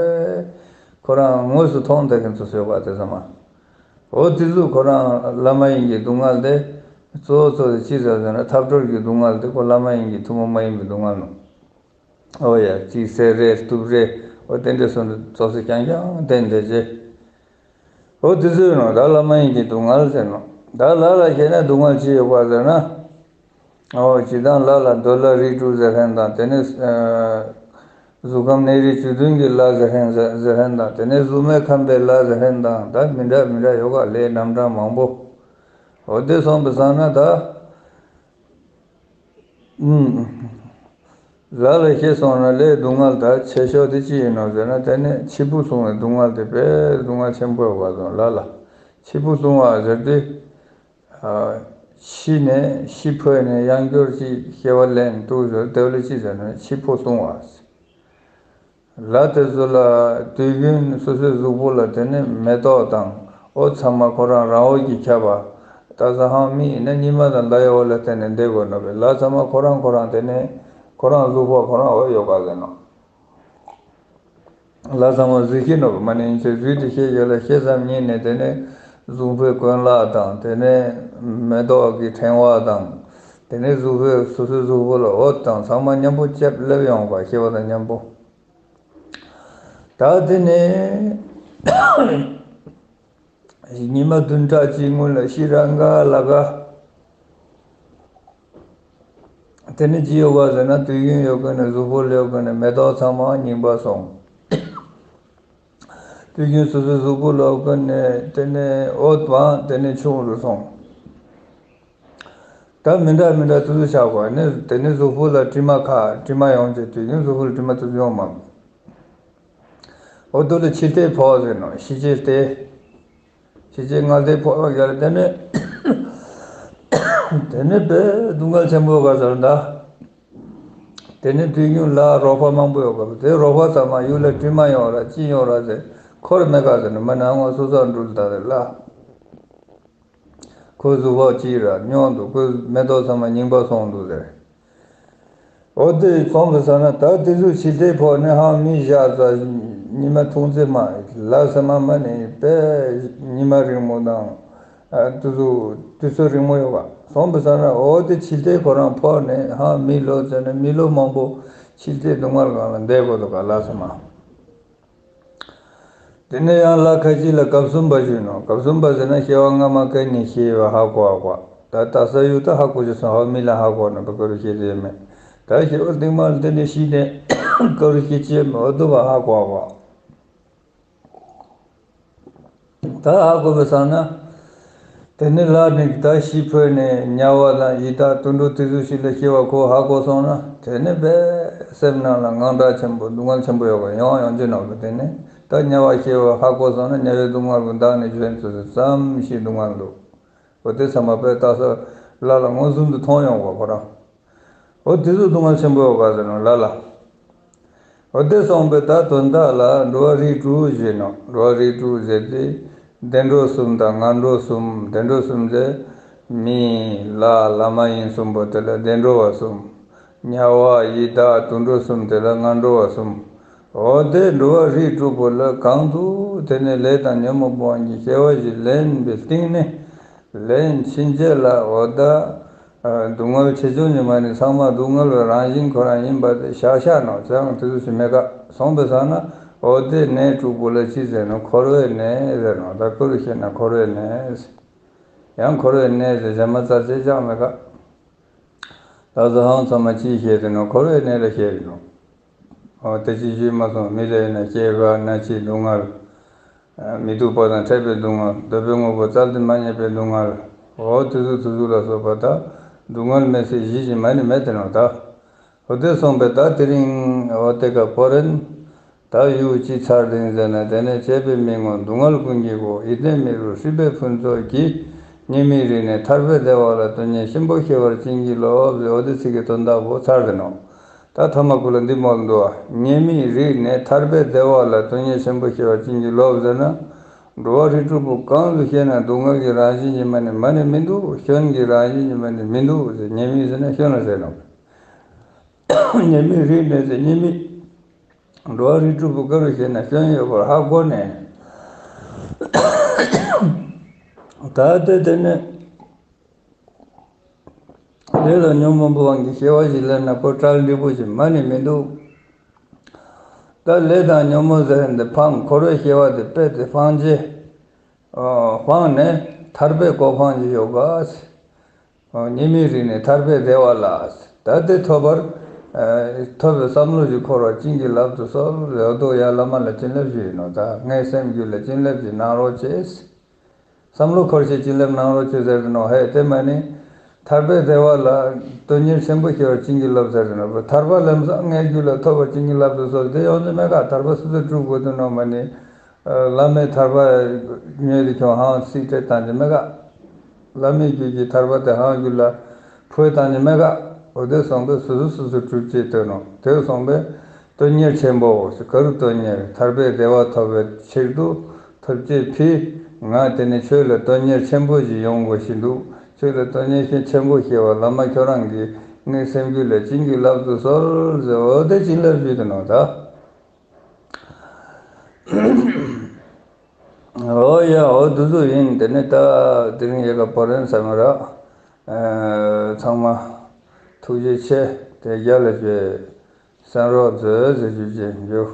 ཁོ་རང་དངོས་སུ་མཐོང་བསྡད་མཁན་ཚོ་ཡོད་པ་དེ་ཚང་མ། འོ་དེ་ཚོ་ཁོ་རང་བླ་མ་ཡིན་གྱི་སྡུག་བསྔལ་དེ། གཙོ་བོ་གཙོ་དེ་ཅི་ཟེར་ཟེར་ན་འཐབ་གྲོལ་གྱི་སྡུག་བསྔལ་དེ་ཁོ་བླ་མ་ཡིན་གྱི་ཐུན་མོང་མ་ཡིན་པའི་སྡུག་བསྔལ་ནོ། འོ་ཡ། གཅིག་བསད་རེས་གཏུབ་རེས། འོ་དེ་འདྲ་སོང་དུས་ཙོག་ཙེ་རྐྱང་རྐྱང་བསྟན་བསྡད་རྗེས། འོ་དེ་ཚོ་ཡིན་ནོ། ད་བླ་མ་ཡིན་གྱི་སྡུག་བསྔལ་ཟེར་ནོ། ད་ལྷ་ལ་བཤད་ན་སྡུག་བསྔལ་ཅི་ཡོད་པ་ཟེར་ན། འོ་སྤྱིར་བཏང་ལྷ་ལ་འདོད་ལྷ་རིགས་དྲུག་ཟེར་མཁན་དང་། དེ་ནས་ཨ་གཟུགས་ཁམས་གནས་རིས་བཅུ་བདུན་གྱི་ལྷ་ཟེར་མཁན་ཟེར་ཟེར་མཁན་དང་། དེ་ནས་གཟུགས་མེད་ཁམས་པའི་ལྷ་ཟེར་མཁན་དང་། ད་མི་འདྲ་མི་འདྲ་ཡོད་ག། ལྷའི་རྣམ་གྲངས་མང་པོ། འོ་དེ་སོང་པའི་སང་ན་ད། ཨུམ། ལྷ་ལ་བཤད་སོང་ན་ལྷའི་སྡུག་བསྔལ་ད་ཆེ་ཤོས་དེ་ཅི་ཡིན་ནོ་ཟེར་ན། དེ་ནི་འཆི་འཕོ་ལྟུང་བའི་སྡུག་བསྔལ་དེ་དཔེ་སྡུག་བསྔལ་ཆེན་པོ་ཡོད་པ་དང་། ལྷ་ལ་འཆི་འཕོ་ལྟུང་བ་ཟེར་དུས། ཨ་ཤི་ནས་ཤི་འཕོས་ནས་ཡང་བསྐྱར་ཅིག་སྐྱེ་བ་ལེན་འདུག་ཟེར། དེ་ལ་ཅི་ཟེར་ན་འཆི་འཕོ་ལྟུང་བ། ལྷ་དེ་ཚོ་ལ་དུས་རྒྱུན་སོ་སོའི་གཟུགས་པོ་ལ་དེ་ནས་མེ་ཏོག་དང་། འོ་ཚང་མ་ཁོ་རང་རང་འོད་ཀྱིས་ཁྱབ་པ། ད་ས་ཧང་མི་ཡིན་ན་ཉི་མ་དང་ཟླ་བའི་འོད་ལ་བརྟེན་ནས་བསྡད་དགོས་ནོ་བས། ལྷ་ཚང་མ་ཁོ་རང་ཁོ་རང་དེ་ནས་ཁོ་རང་གཟུགས་པོ་ཁོ་རང་འོད་ཡོད་པ་ཟེར་ནོ། ལྷ་ཚང་མ་གཟུགས་ཤེས་ནོ་བས། མ་ནི་ཡིན་ཚེ་གཟུགས་དེ་ཤེས་ཡོད་ལ་ཤེས་ཙམ་ཉིད་ནས་དེ་ནས་གཟུགས་པོའི་གོན་ལག་དང་། དེ་ནས་མེ་ཏོག་གི་ཕྲེང་བ་དང་། དེ་ནས་གཟུགས་པོའི་སོ་སོའི་གཟུགས་པོ་ལ་འོད་དང་ཚང་མ་མཉམ་པོ་ཅེབ་སླེབས་ཡོང་བ། ཤེས་པ་དང་མཉམ་པོ། ད་དེ་ནས་ཉི་མ་བདུན་ཕྲག་གཅིག་སྔོན་ལ་ཤི་ར་འགའ་ལ་འགའ། དེ་ནས་ཅི་ཡོད་ག་ཟེར་ན། དུས་རྒྱུན་ཡོད་མཁན་ནི་གཟུགས་པོ་ལ་ཡོད་མཁན་ནི་མེ་ཏོག་ཚང་མ་རྙིང་པ་སོང་། དུས་རྒྱུན་སོ་སོའི་གཟུགས་པོ་ལ་ཡོད་མཁན་ནི་དེ་ནས་འོད་བའང་དེ་ནས་ཆུང་རུ་སོང་། ད་མི་འདྲ་མི་འདྲ་དེ་ཚོ་ཆགས་པ་ནི། དེ་ནས་གཟུགས་པོ་ལ་དྲི་མ་ཁ་དྲི་མ་ཡོང་ཅེས། དུས་རྒྱུན་གཟུགས་པོ་ལ་དྲི་མ་དེ་ཚོ་ཡོང་མ། འོ་དེ་ལ་འཆི་ལྟས་ཕོག་ཟེར་ནོ། ཤི་ཅེས་ལྟས། ཤི་ཅེས་སྔ་ལྟས་ཕོག་ཡ་ལ། དེ་ནས་དེ་ནས་དཔེ་སྡུག་བསྔལ་ཆེན་པོ་ག་ཟེར་ད། དེ་ནས་དུས་རྒྱུན་ལ་རོགས་པ་མང་པོ་ཡོད་པ། དེ་རོགས་པ་ཚང་མ་ཡུལ་ལ་དྲི་མ་ཡོང་ར་ཅི་ཡོང་ར་ཟེར། འཁོར་མེད་ག་ཟེར་ནོ། མ་ནི་ཨ་ངོ་སོ་སོ་འགྲུལ་ད་ཟེར་ལ། ཁོའི་གཟུགས་པོ་གཅིག་ར་རྙོག་འདུག། ཁོའི་མེ་ཏོག་ཚང་མ་རྙིང་པ་སོང་འདུག་ཟེར། འོ་དེ་སོང་གི་ས་ན་ད་དེ་ཚོ་འཆི་ལྟས་ཕོག་ནས་ཧང་མི་བཞག་ཙ། ཉི་མ་ཐུང་ཙེ་མ་ལ་ས་མ་མ་ནས་དཔེ་ཉི་མ་རིང་མོ་དང་། ཨ་དེ་ཚོ་དུས་ཚོད་རིང་མོ་ཡོད་པ། སོང་གི་ས་ན་འོ་དེ་འཆི་ལྟས་ཁོ་རང་ཕོག་ནས་ཧང་མི་ལོ་ཙ་ནས་མི་ལོ་མང་པོ་འཆི་ལྟས་སྡུག་བསྔལ་སྒང་ལ་བསྡད་དགོས་འདུག་ག། ལ་ས་མ། དེ་ནས་ཡང་ལ་ཁ་ཅིག་ལ་སྐབས་གསུམ་པ་བཞུགས་ནོ། སྐབས་གསུམ་པ་ཟེར་ན་སྐྱེ་བ་སྔ་མ་ག་ནས་ཤི་བ་ཧ་གོ་བ་གོ། ད་ད་ས་ཡུལ་ད་ཧ་གོ་ཅི་སོང་། ཧ་མི་ལ་ཧ་གོ་ནོ་བ། ག་རུ་ཤི་རེད་མེད། ད་སྐྱེ་བ་རྟིང་མ་འདི་ནས་ཤི་ནས་ག་རུ་ཤི་ཅི་མེད་འོ་དུ་བ་ཧ་གོ་བ་གོ། ད་ཧ་གོ་བའི་སང་ན། དེ་ནས་ལར་ནས་ད་ཤི་འཕོས་ནས་དམྱལ་བ་དང་ཡི་དྭགས་དུད་འགྲོ་དེ་ཚོ་ཞིག་ལ་སྐྱེ་བ་ཁོ་ཧ་གོ་སོང་ན། དེ་ནས་དཔེ་སེམས་ནང་ལ་དངངས་སྐྲག་ཆེན་པོ་སྡུག་བསྔལ་ཆེན་པོ་ཡོད་པ་ཡང་ཡང་ཅི་ནོར་གི། དེ་ནས་ད་དམྱལ་བ་སྐྱེ་བ་ཧ་གོ་སོང་ན་དམྱལ་བའི་སྡུག་བསྔལ་གྱི་འདག་ནས་གཞན་ཚོ་ཙམ་ཞིག་སྡུག་བསྔལ་འདུག་འོ་དེ་ཚང་མ་དཔེ་ལྟ་ས་ལ་ལ་མངོན་སུམ་དུ་མཐོང་ཡོང་བ་ཁོ་རང་། འོ་དེ་ཚོ་སྡུག་བསྔལ་ཆེན་པོ་ཡོད་པ་ཟེར་ནོ་ལ་ལ། འོ་དེ་སོང་པས་ད་དོན་དག་ལ་འགྲོ་བ་རིགས་དྲུག་ཟེར་ནོ། འགྲོ་བ་རིགས་དྲུག་ཟེར་ཏེ། བདེ་འགྲོ་གསུམ་དང་ངན་འགྲོ་གསུམ། བདེ་འགྲོ་གསུམ་ཟེར། མི་ལ་ལ་མ་ཡིན་གསུམ་པོ་དེ་ལ་བདེ་འགྲོ་བ་གསུམ། དམྱལ་བ་ཡི་དྭགས་དུད་འགྲོ་གསུམ་དེ་ལ་ངན་འགྲོ་བ་གསུམ། འོ་དེ་འགྲོ་བ་རིགས་དྲུག་པོ་ལ་གང་དུ་དེ་ནས་ལས་དང་ཉོན་མོངས་སྤོང་གི་སྐྱེ་བ་ཞིག་ལེན་པའི་སྟེང་ནས། ལན་ཕྱིན་ཆད་ལ་འོ་ད། སྡུག་བསྔལ་ཆེ་ཆུང་གི་མ་ནི་ཚང་མ་སྡུག་བསྔལ་བའི་རང་བཞིན་ཁོ་རང་ཡིན་པ་དེ་ཤག་ཤག་ནོ་ཙང་དེ་ཚོ་ཞིག་མེད་ཀ་སོང་པའི་སང་ན། འོ་དེ་གནས་དྲུག་པོ་ལ་ཅི་ཟེར་ནོ། འཁོར་བའི་གནས་ཟེར་ནོ། ད་ཀུ་རུ་ཤེ་ན་འཁོར་བའི་གནས། ཡང་འཁོར་བའི་གནས་ཟེར་གཞན་མ་རྩ་ཆེ་ཅང་མེད་ཀ་ད་གཟའ་ཧང་ཚང་མ་ཅི་བཤད་དེ་ནོ། འཁོར་བའི་གནས་ལ་བཤད་དེ་ནོ། འོ་དེ་ཅི་ཞུས་མ་སོང་། མི་ལ་ཡིན་ན་སྐྱེ་རྒ་ན་འཆི་སྡུག་བསྔལ། མི་སྡུག་པ་དང་འཕྲད་པའི་སྡུག་བསྔལ། འདོད་པའི་དངོས་པོ་བཙལ་ཏེ་མ་རྙེད་པའི་སྡུག་བསྔལ། འོ་དེ་ཚོ་དེ་ཚོ་ལ་སོགས་པ་ད་སྡུག་བསྔལ་མེད་སའི་གཞི་ཞིག་མ་ནི་མེད་དེ་ནོ་ད། འོ་དེ་སོང་པས་ད་དེ་རིང་འོ་དེ་ཀ་པོ་རེན། ད་ཡུག་ཅི་ཚར་དིང་ཟེར་ན། དེ་ནས་བྱས་པའི་མི་ངོ་སྡུག་བསྔལ་ཀུན་གྱི་སྒོ། ཡིད་བརྟན་མི་རུ་སྲིད་པའི་ཕུན་ཚོགས་ཀྱིས། དམྱལ་བའི་རིགས་ནས་ཐར་པའི་བདེ་བ་ལ། དོན་གཉེར་ཆེན་པོ་ཤེས་པར་བྱིན་གྱིས་རློབས་ཟེར། འོ་དེ་ཚིག་གི་དོན་དག་པོ་ཚར་དེ་ནོ། ད་ཐ་མ་ཀུ་ལ་འདི་མོལ་འདུག་དམྱལ་བའི་རིགས་ནས་ཐར་པའི་བདེ་བ་ལ། དོན་གཉེར་ཆེན་པོ་ཤེས་པར་བྱིན་གྱིས་རློབས་ཟེར་ན། འགྲོ་བ་རིགས་དྲུག་པོ་གང་དུ་སྐྱེས་ན་སྡུག་བསྔལ་གྱི་རང་བཞིན་གྱི་མ་ནི་མ་ནི་མི་འདུག་སྐྱོན་གྱི་རང་བཞིན་གྱི་མ་ནི་མི་འདུག་ཟེར། དམྱལ་བའི་ཟེར་ན་སྐྱོན་ལ་ཟེར་ནོ། དམྱལ་བའི་རིགས་ནས་ཟེར་དམྱལ་བའི། འགྲོ་བ་རིགས་དྲུག་པོ་ག་རུ་སྐྱེས་ན་སྐྱོན་ཡོད་པར་ཧ་གོ་ནས། ད་ལྟ་དེ་ནས་ལས་དང་ཉོན་མོངས་པའི་དབང་གིས་སྐྱེ་བ་ཞིག་ལེན་ན་ཁོ་གྲལ་འགྲིག་པོ་ཞིག་མ་ནི་མི་འདུག་ད་ལས་དང་ཉོན་མོངས་ཟེར་འདི་འཕངས། འཁོར་བའི་སྐྱེ་བ་འདི་རྦད་དེ་འཕངས་རྗེས། འཕངས་ནས་ཐར་པའི་གོ་འཕང་ཞིག་ཡོད་ག་དམྱལ་བའི་རིགས་ནས་ཐར་པའི་བདེ་བ་ལ། ད་དེ་ཐོབ་པར། ཐོབ་པའི་བསམ་བློ་ཞིག་འཁོར་བར་བྱིན་གྱིས་བརླབ་ཏུ་གསོལ་ཟེར་དུས་ཡང་བླ་མ་ལ་བྱིན་རླབས་ཞུས་ཡིན་ནོ། ད་ངའི་སེམས་རྒྱུད་ལ་བྱིན་རླབས་ཅིག་གནང་རོགས་བྱས། བསམ་བློ་འཁོར་ཞིག་བྱིན་རླབས་གནང་རོགས་བྱས་ཟེར་ནོ། ཧེ་དེ་མ་ནི། ཐར་པའི་བདེ་བ་ལ། དོན་གཉེར་ཆེན་པོ་ཤེས་པར་བྱིན་གྱིས་རློབས་ཟེར་ནོ། ཐར་པ་ལམ་སང་ངའི་རྒྱུད་ལ་ཐོབ་པར་བྱིན་གྱིས་བརླབ་ཏུ་གསོལ་དེ་ཡོང་རྒྱུ་མེད་ཀ་ཐར་པ་སོ་སོ་སྒྲུབ་དགོས་དུས་ནོ་མ་ནི། བླ་མའི་ཐར་པ་ཉོས་ཏེ་ཁྱོད་ཧང་སྲིད་སྤྲད་བཏང་རྒྱུ་མེད་ཀ་བླ་མའི་རྒྱུད་ཀྱི་ཐར་པ་དེ་ཧང་རྒྱུད་ལ་ཕུལ་བཏང་རྒྱུ་མེད་ཀ་འོ་དེ་སོང་པས་སོ་སོ་སོ་སོ་སྒྲུབ་བྱེད་དོན་ནོ། དེ་སོང་པས་དོན་གཉེར་ཆེན་པོ་ག་རུ་དོན་གཉེར། ཐར་པའི་བདེ་བ་ཐོབ་པའི་ཕྱིར་དུ་ཐོབ་བྱེད་ཕི། ང་དེ་ནི་ཆོས་ལ་དོན་གཉེར་ཆེན་པོ་ཞིག་ཡོང་དགོས་ཤིང་འདུག་ཆོས་ལ་དོན་གཉེར་ཆེན་པོ་ཤེས་པ་བླ་མ་ཁྱོད་རང་གིས་ངའི་སེམས་རྒྱུད་ལ་བྱིན་གྱིས་བརླབ་ཏུ་གསོལ་ཟེར། འོ་དེ་བྱིན་རླབས་ཞུས་དེ་ནོ་ད། འོ་ཡ་འོ་དུ་དུ་ཡིན། དེ་ནི་ད་དེ་རིང་ཡ་ག་པོ་རེན་ས་མ་ར། ཚང་མ་ཐུགས་རྗེ་ཆེ། དེ་རྒྱ་ལ་བྱེད་སེམས་རོགས་མཛོད་ཟེར་རྒྱུ་ཅན་རྒྱུ།